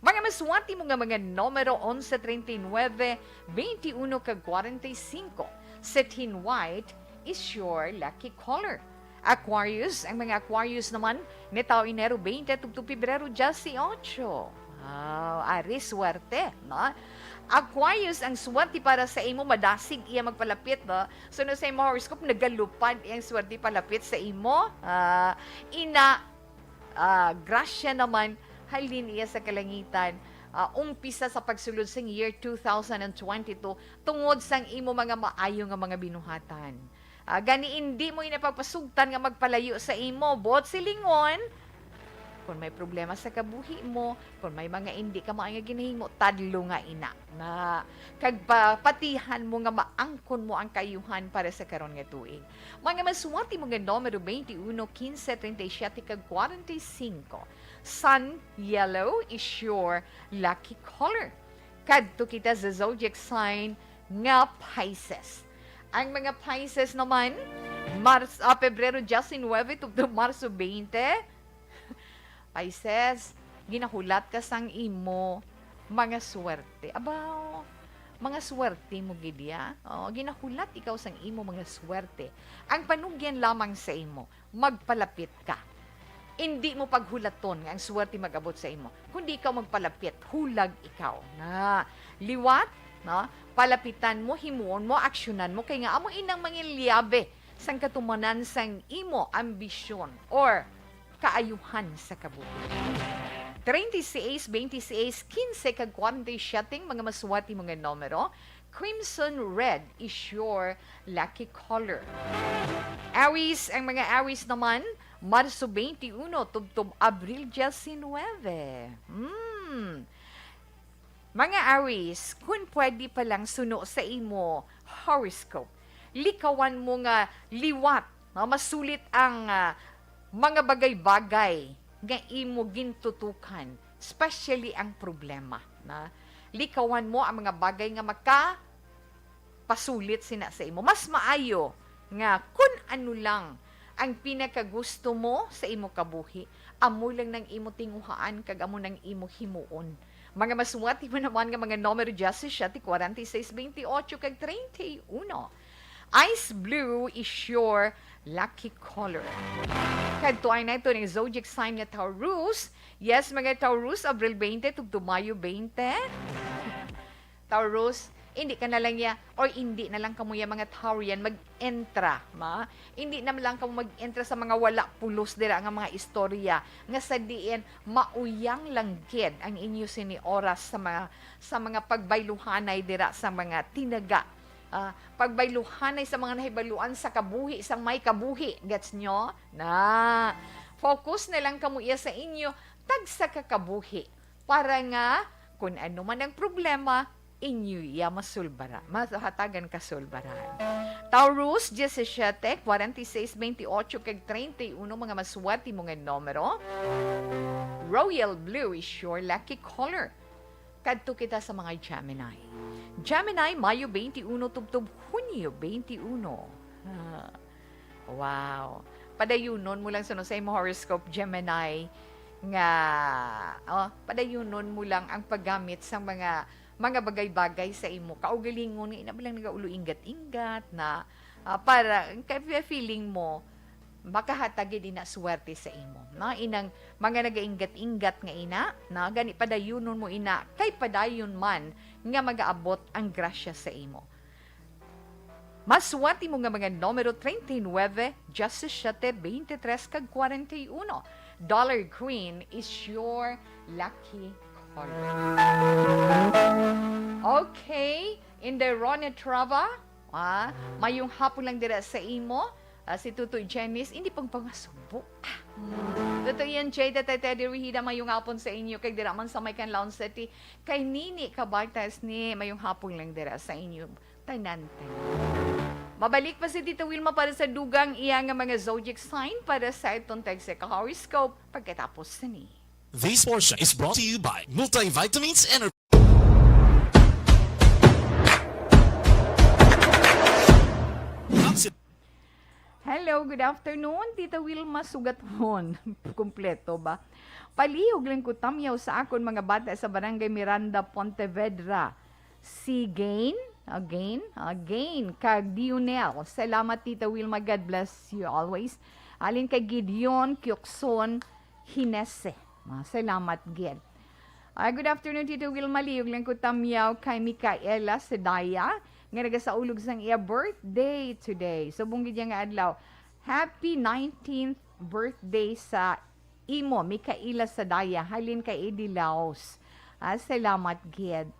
Mga maswati mo nga mga numero, onse, treinta y nueve, veintiuno, kag kwarenta y cinco. Satin white is your lucky color. Aquarius, ang mga Aquarius naman, natawo Enero bente tubtob Pebrero diyesyocho. Wow, ari swerte, no? Aquarius, ang swerte para sa imo, madasig iya magpalapit, no? So, no, sa imo horoscope, nagalupad iyang swerte palapit sa imo. Ah, ina, ah, grasya naman, halin iya sa kalangitan, ah, umpisa sa pagsulod sang year two thousand and twenty-two tungod sang imo mga maayo nga mga binuhatan. Ah, gani, indi mo ina pagpasugtan nga magpalayo sa imo, buot silingon, kon may problema sa kabuhi mo, kon may mga indi ka maayo nga ginahimo, tadlo nga ina. Na, kag pa-, patihan mo nga maangkon mo ang kaayuhan para sa karon nga tuig. Mga maswati mo nga numero, veintiuno, quince, treinta y siete, kag kwarenta y cinco. Sun yellow is your lucky color. Kadto kita sa zodiac sign nga Pisces. Ang mga Pisces naman, Mars, ah, Pebrero diyasinuebe tubtob Marso bente, Pisces, ginahulat ka sang imo mga swerte. Abaw, mga swerte mo gid ya. Oh, ginahulat ikaw sang imo mga swerte. Ang panugyan lamang sa imo, magpalapit ka. Indi mo paghulaton nga ang swerte mag-abot sa imo, kundi ikaw magpalapit, hulag ikaw. Na, liwat, no? Palapitan mo, himuon mo, aksyonan mo, kay nga amo inang manginliabe sang katumanan sang imo ambisyon or kaayuhan sa kabuhi. Treinta y seis, veintiséis, quince, kag kwarenta y siete, mga maswati mo nga numero. Crimson red is your lucky color. Aries, ang mga Aries naman, Marso twenty-one tubtob Abril diecinuebe. Hmm. Mga Aries, kung pwede pa lang suno sa imo horoscope, likawan mo nga liwat nga masulit ang, ah, mga bagay-bagay nga imo gintutukan, especially ang problema, na likawan mo ang mga bagay nga makapasulit sina sa imo. Mas maayo nga kun ano lang ang pinakagusto mo sa imo kabuhi, amo lang nang imo tinguhaan kag amo nang imo himuon. Mga masuwat mo naman nga mga numero diyesisiyete, kwarenta y seis, bentiocho, kag treinta y uno. Ice blue is your lucky color. Kadtuan nato ning zodiac sign nga Taurus. Yes, mga Taurus, Abril twenty tubtob Mayo twenty. Taurus, hindi ka na lang ya, or hindi na lang kamo ya, mga Taurian, mag-entra, ma? Hindi na lang kamo mag-entra sa mga wala pulos dira nga mga istorya nga sa diin mauyang lang gid ang inyo sini oras sa mga, sa mga pagbayluhanay dira sa mga tinaga. Ah, pagbayluhanay sa mga nahibaluan sa kabuhi sang may kabuhi. Gets nyo? Na, focus na lang kamo iya sa inyo tagsa ka kabuhi, para nga kun ano man ang problema, inyo iya masulbara, mahatagan kasulbaran. Taurus, diyesisiyete, kwarenta y seis, bentiocho, kag treinta y uno, mga masuwat mo nga numero. Royal blue is your lucky color. Kadto kita sa mga Gemini. Gemini, Mayo twenty-uno tubtob Hunyo twenty-uno. Ah, wow. Padayunon mo lang suno sa imo horoscope, Gemini, nga, oh, padayunon mo lang ang paggamit sa mga, mga bagay-bagay sa imo kaugalingon nga ina ba lang nagaulo inggat-inggat na, ah, para kay feeling mo makahatag gid ina swerte sa imo, no? Inang mga nagainggat-inggat nga ina, no? Gani padayunon mo ina, kay padayon man nga magaabot ang grasya sa imo. Masuwat mo nga mga numero treinta y nueve, diyesisiyete, beintitrés, kag kwarenta y uno. Dollar green is your lucky color. Okay, in the Ronnie Trava, ah, mayong hapon lang dira sa imo. Ah, si Tutoy Janice, hindi pagpangasubo. Ah. Tutoy yan, Jada, Tay Teddy Rihida, mayong hapon sa inyo. Kay dira man sa may Canlaon City, kay Nini Cabartas ni, mayong hapon lang dira sa inyo. Tanan, tanan. Mabalik pa si Tita Wilma para sa dugang iya nga mga zodiac sign para sa itong tagsa ka horoscope pagkatapos sini. This portion is brought to you by Multivitamins Energy. Hello, good afternoon, Tita Wilma Sugathon. Kompleto ba? Palihog lang ko tamyaw sa akon mga bata sa Barangay Miranda, Pontevedra. Si Gain, again, again, kag Dionel. Salamat, Tita Wilma. God bless you always. Alin kay Gideon Kiokson Hinese. Ah, salamat gid. Ah, good afternoon, Tita Wilma. Lihog lang ko tamyaw kay Micaela Sedaya nga nagasaulog sang iya birthday today. Subong gid niya nga adlaw. Happy nineteenth birthday sa imo, Micaela Sadaya, halin kay Eddie Laos. Ah, salamat gid.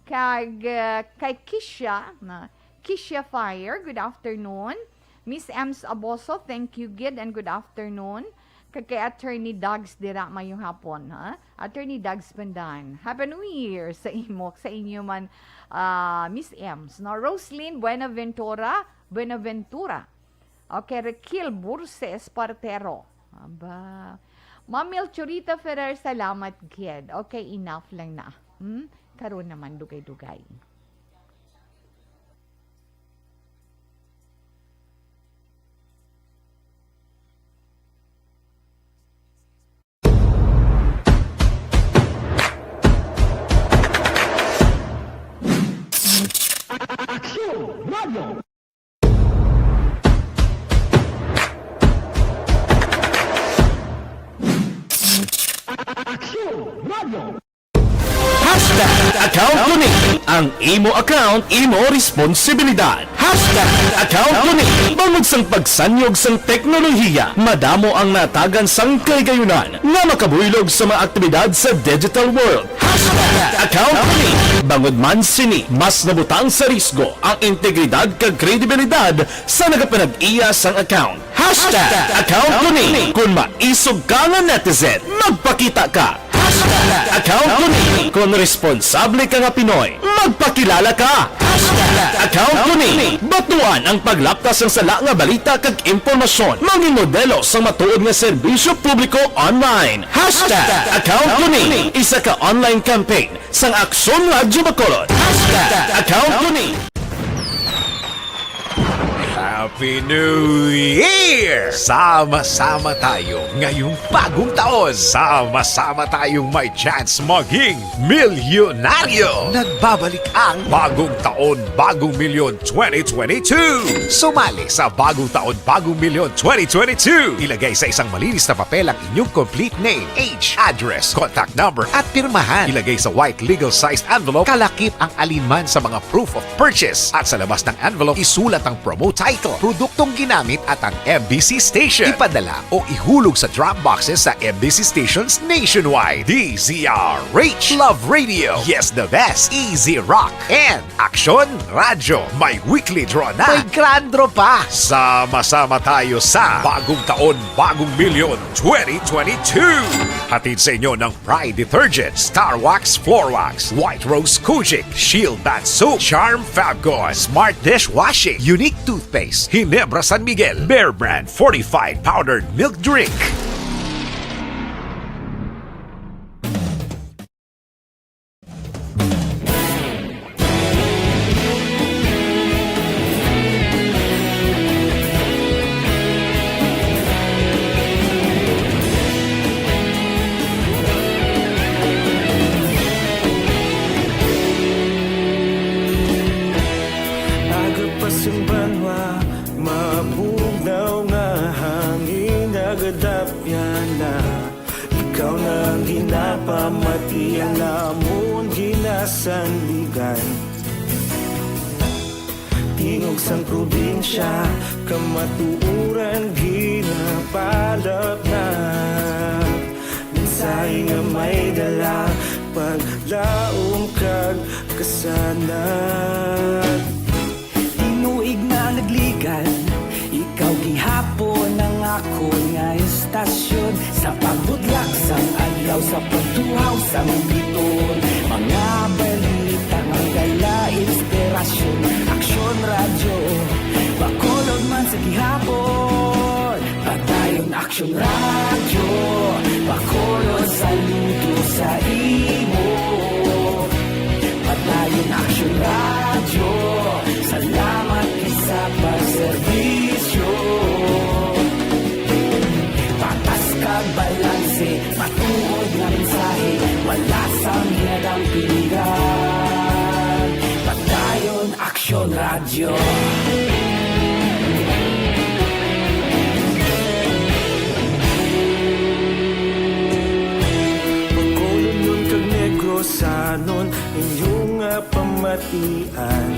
Kag, ah, kay Kisha, na, Kisha Fire, good afternoon. Miss Ems Aboso, thank you gid and good afternoon. Kag kay Attorney Dags dira, mayong hapon, ha? Attorney Dags Pandan, Happy New Year sa imo, sa inyo man, ah, Miss Ems, no? Roslyn Buenaventura, Buenaventura. Okay, Raquel Burse Espartero. Aba. Ma'am Melchorita Ferrer, salamat gid. Okay, enough lang na. Hmm? Karon naman, dugay-dugay. Aksyon Radio. Aksyon Radio. Hashtag account ko ni. Ang imo account, imo responsibilidad. Hashtag account ko ni. Bangod sang pagsanyog sang teknolohiya, madamo ang natagan sang kahigayunan nga makabuylog sa mga aktibidad sa digital world. Hashtag account ko ni. Bangod man sini, mas nabutang sa risgo ang integridad kag kredibilidad sa nagapanag-iya sang account. Hashtag account ko ni. Kung maisog ka nga netizen, magpakita ka. Hashtag account ko ni. Kung responsable ka nga Pinoy, magpakilala ka. Hashtag account ko ni. Batuan ang paglapta sang sala nga balita kag impormasyon. Mangin modelo sang matuod nga serbisyo publiko online. Hashtag account ko ni. Isa ka online campaign sang Aksyon Radyo Bacolod. Hashtag account ko ni. Happy New Year! Sama-sama tayo ngayong bagong taon. Sama-sama tayong may chance maging milyonaryo. Nagbabalik ang Bagong Taon, Bagong Milyon twenty twenty-two. Sumali sa Bagong Taon, Bagong Milyon twenty twenty-two. Ilagay sa isang malinis na papel ang inyong complete name, age, address, contact number, at pirmahan. Ilagay sa white legal sized envelope, kalakip ang alinman sa mga proof of purchase. At sa labas ng envelope, isulat ang promo title, produktong ginamit at ang M B C station. Ipadala o ihulog sa drop boxes sa M B C stations nationwide. D Z R H Love Radio, Yes the Best, Easy Rock, and Aksyon Radyo. May weekly draw na. May grand draw pa. Sama-sama tayo sa Bagong Taon, Bagong Milyon twenty twenty-two. Hatid sa inyo ng Pride Detergent, Star Wax Floor Wax, White Rose Kojic, Shield Bath Soap, Charm Fabcon, Smart Dishwashing, Unique Toothpaste, Ginebra San Miguel, Bear Brand Fortified Powdered Milk Drink. Aga pa sang banwa, mabugnaw nga hangin, nagadapyan na. Ikaw na ang ginapamati, ang amon ginasandigan. Tingog sang probinsya, kamatuoran ginapalapnat. Mensahe nga may dala, paglaom kag kasanag. Tinuig na nagligan, ikaw gihapon ang akon nga istasyon. Sa pagbudlak sang adlaw, sa pagtuhaw sang biton, mga balita nga dala inspirasyon. Aksyon Radyo, Bacolod man sa gihapon. Padayon Aksyon Radyo, Bacolod, saludo sa imo. Padayon Aksyon Radyo, salamat gid sa pagserbisyo. Patas kag balanse, matuod nga mensahe, wala sang ginadampingan. Padayon Aksyon Radyo. Bacolodnon kag Negrosanon, inyo nga pamatian.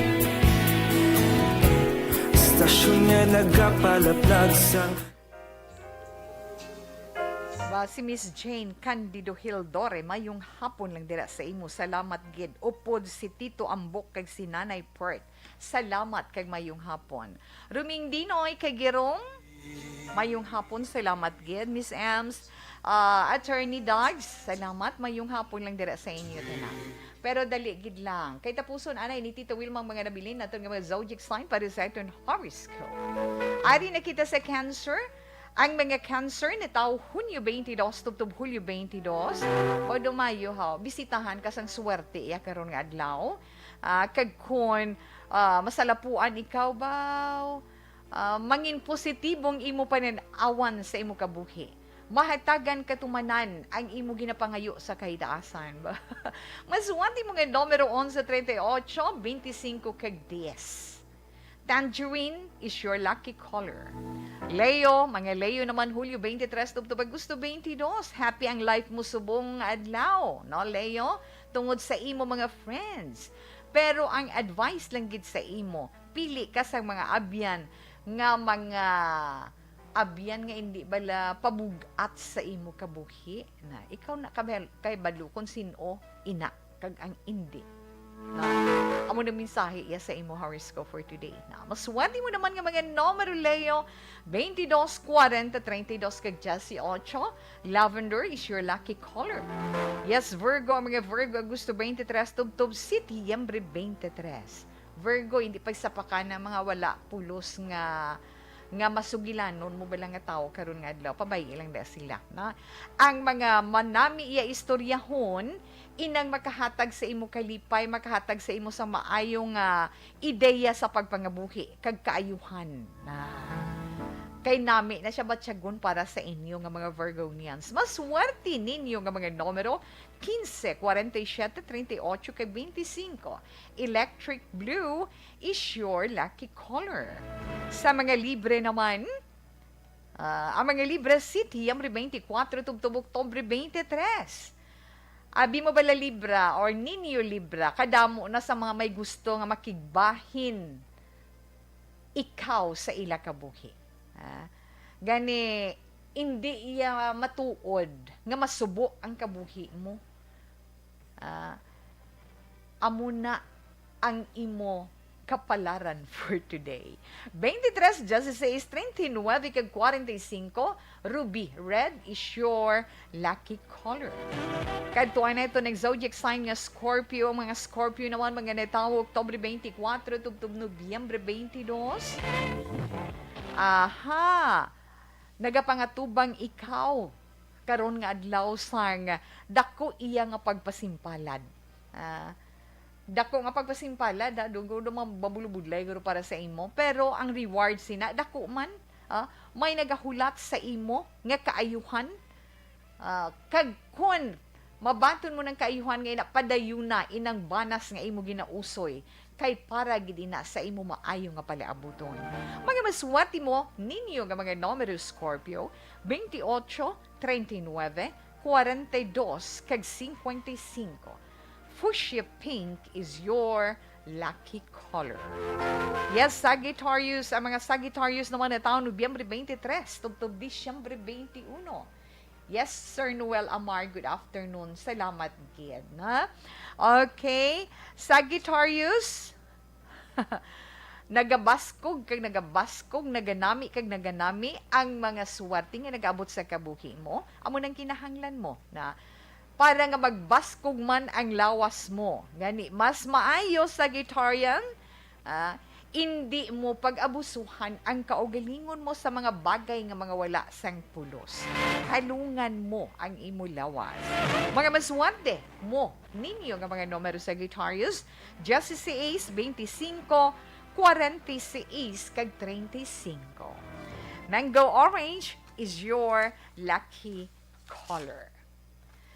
Istasyon nga nagapalaplag sang Ba, si Miss Jane Candido Hildore, mayong hapon lang dira sa imo. Salamat gid. Upod si Tito Ambok kag si Nanay Pert. Salamat kag mayong hapon. Ruming Dinoy kay Girong, mayong hapon, salamat gid. Miss Ems, ah, Attorney Dodge, salamat, mayong hapon lang dira sa inyo tanan. Pero dali gid lang. Kay tapuson anay ni Tita Wilma ang mga nabilin naton nga mga zodiac sign para sa aton horoscope. Ari na kita sa Cancer. Ang mga Cancer, natawo Hunyo twenty-two tubtob Hulyo twenty-two. Pwede mayo ha, bisitahan ka sang swerte iya karon nga adlaw. Ah, kag kon, ah, masalapuan ikaw ba, ah, mangin positibong imo panan-awan sa imo kabuhi. Mahatagan katumanan ang imo ginapangayo sa kahitaasan. Masuwat imo nga numero onse, treinta y ocho, veinticinco, kag diyes. Tangerine is your lucky color. Leo, mga Leo naman, Hulyo twenty-three tubtob Agosto twenty-two. Happy ang life mo subong nga adlaw, no, Leo? tungod sa imo mga friends. Pero ang advice lang gid sa imo, pili ka sa mga abyan nga mga abyan nga indi bala pabug-at sa imo kabuhi. Na, ikaw na kabel-, kay balo kung sin-o ina kag ang indi. Na, amo na mensahe iya sa imo horoscope for today. Na, maswerte mo naman nga mga numero, Leo, twenty-two, forty, thirty-two kag eighteen. Lavender is your lucky color. Yes, Virgo, ang mga Virgo, Agosto twenty-three, tubtob Setyembre twenty-three. Virgo, hindi pagsapaka na mga wala pulos nga, nga masugilanon mo bala nga tawo karon nga adlaw. Pabay-i lang na sila, na. Ang mga manami iya istoryahon, inang makahatag sa imo kalipay, makahatag sa imo sa maayo nga ideya sa pagpangabuhi kag kaayuhan. Na. Kay nami na siya batyagon para sa inyo nga mga Virgonians. Maswerte ninyo nga mga numero, quince, forty-seven, treinta y ocho, kag twenty-cinco. Electric blue is your lucky color. Sa mga Libre naman, ah, ang mga Libre, Setyembre twenty-four tubtob Oktubre twenty-three. Abi mo bala Libra or ninyo Libra, kadamo na sa mga may gusto nga makigbahin ikaw sa ila kabuhi. Ah, gani, hindi iya matuod nga masubo ang kabuhi mo. Ah, amo na ang imo kapalaran for today. Twenty-three, dieciséis, treinta y nueve, kag forty-five, ruby, red is your lucky color. Kadtuan na ito ng zodiac sign nga Scorpio. Mga Scorpio naman, mga natawo, Oktubre twenty-four tubtob Nobyembre twenty-two. Aha! Nagapangatubang ikaw karon nga adlaw sang dako iya nga pagpasimpalad. Ah, dako nga pagpasimpalad, ha? Dugod mabulubudlay guro para sa imo. Pero ang reward sina, dako man. Ah, may nagahulat sa imo nga kaayuhan. Ah, kag kun mabaton mo ng kaayuhan nga ina, padayuna inang banas nga imo ginausoy, kay para gid ina sa imo maayo nga palaabuton. Mga maswerte mo ninyo nga mga numero, Scorpio, twenty-ocho, treinta y nueve, cuarenta y dos, kag cincuenta y cinco. Fuchsia pink is your lucky color. Yes, Sagittarius. Ang mga Sagittarius naman na taon, Nobyembre twenty-three, tubtob Disyembre twenty-one. Yes, Sir Noel Amar, good afternoon. Salamat gid, na? Okay. Sagittarius, nagabaskog kag nagabaskog, naganami kag naganami ang mga swerte nga nagaabot sa kabuhi mo. Amo nang kinahanglan mo na para nga magbaskog man ang lawas mo. Gani, mas maayo, Sagittarian, ah, indi mo pag-abusuhan ang kaugalingon mo sa mga bagay nga mga wala sang pulos. Halungan mo ang imo lawas. Mga maswerte mo ninyo nga mga numero, Sagittarius, dieciséis, veinticinco, cuarenta y seis, kag treinta y cinco. Mango orange is your lucky color.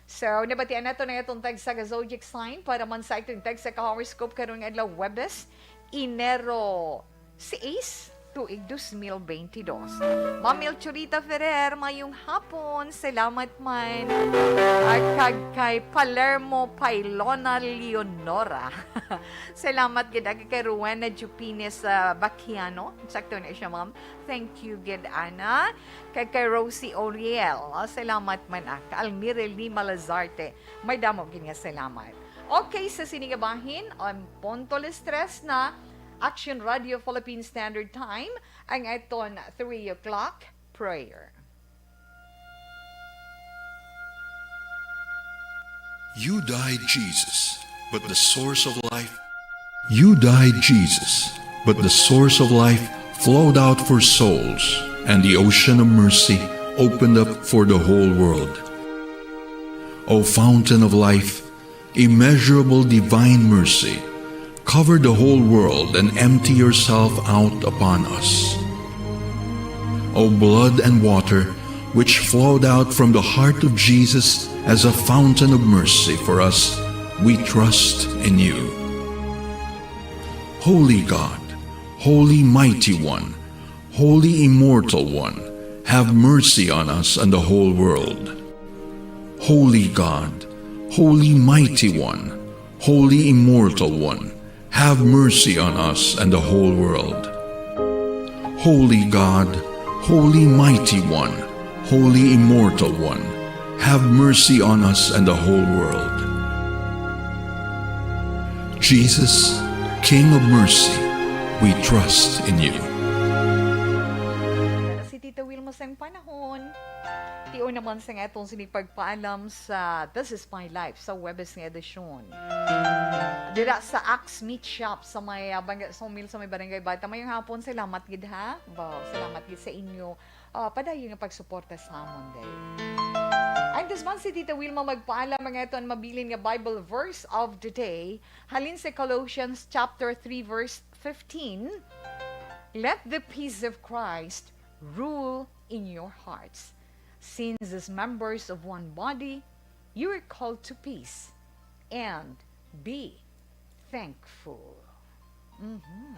So, nabatian nato na atong tagsa ka zodiac sign para man sa atong tagsa ka horoscope karong adlaw, Huwebes, Enero sais, tuig dos mil bentidós. Ma'am Milchurita Ferrer, mayong hapon. Salamat man. At kag kay Palermo Pailona Leonora. Salamat gid, kag kay Rowena Jupines, ah, Baquiano. Sakto na siya, ma'am. Thank you gid, ana. Kag kay Rosie Oriel, ah, salamat man, ah. Kay Almira Lima Lazarte, may damo gid nga salamat. Okay, sa sini nga bahin, ang punto alas tres na, Action Radio Philippine Standard Time, ang aton three o'clock prayer. You died, Jesus, but the source of life. You died, Jesus, but the source of life flowed out for souls, and the ocean of mercy opened up for the whole world. O fountain of life, immeasurable divine mercy, cover the whole world and empty yourself out upon us. O blood and water, which flowed out from the heart of Jesus as a fountain of mercy for us, we trust in you. Holy God, Holy Mighty One, Holy Immortal One, have mercy on us and the whole world. Holy God, Holy Mighty One, Holy Immortal One, have mercy on us and the whole world. Holy God, Holy Mighty One, Holy Immortal One, have mercy on us and the whole world. Jesus, King of Mercy, we trust in you. Si Tita Wilma sang panahon. Tion naman sa nga atong sining pagpaalam sa This Is My Life sa Huwebes nga edisyon. Dira sa Axe Meat Shop sa may ah, Banga- Sawmill sa may Barangay Bata. Mayong hapon, salamat gid ha. Wow, salamat gid sa inyo. Ah, padayon nga pagsuporta sa amon day. And this month, si Tita Wilma magpaalam mga ito ang mabilin nga Bible verse of the day. Halin sa Colossians chapter three verse fifteen, "Let the peace of Christ rule in your hearts, since as members of one body, you are called to peace, and be thankful." Mhm.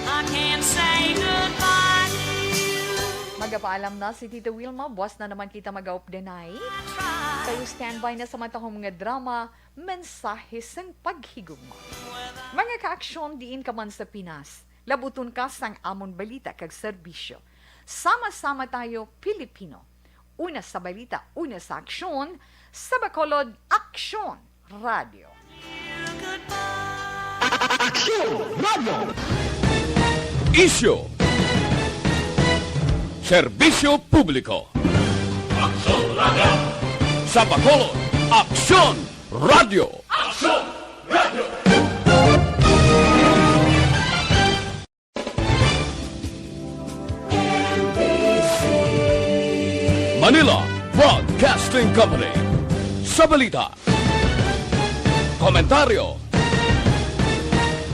I can't say goodbye to you. Magapaalam na si Tita Wilma, buwas na naman kita mag-aupdanay. Kayo standby na sa matahom nga drama, Mensahe sang Paghigugma. Mga kaaksyon diin ka man sa Pinas, labuton ka sang amon balita kag serbisyo. Sama-sama tayo, Pilipino. Una sa balita, una sa aksyon, sa Bacolod, Aksyon Radio. Aksyon Radio! Isyu. Serbisyo publiko. Sa Bacolod, Aksyon Radio. Manila Broadcasting Company. Sa balita, komentaryo,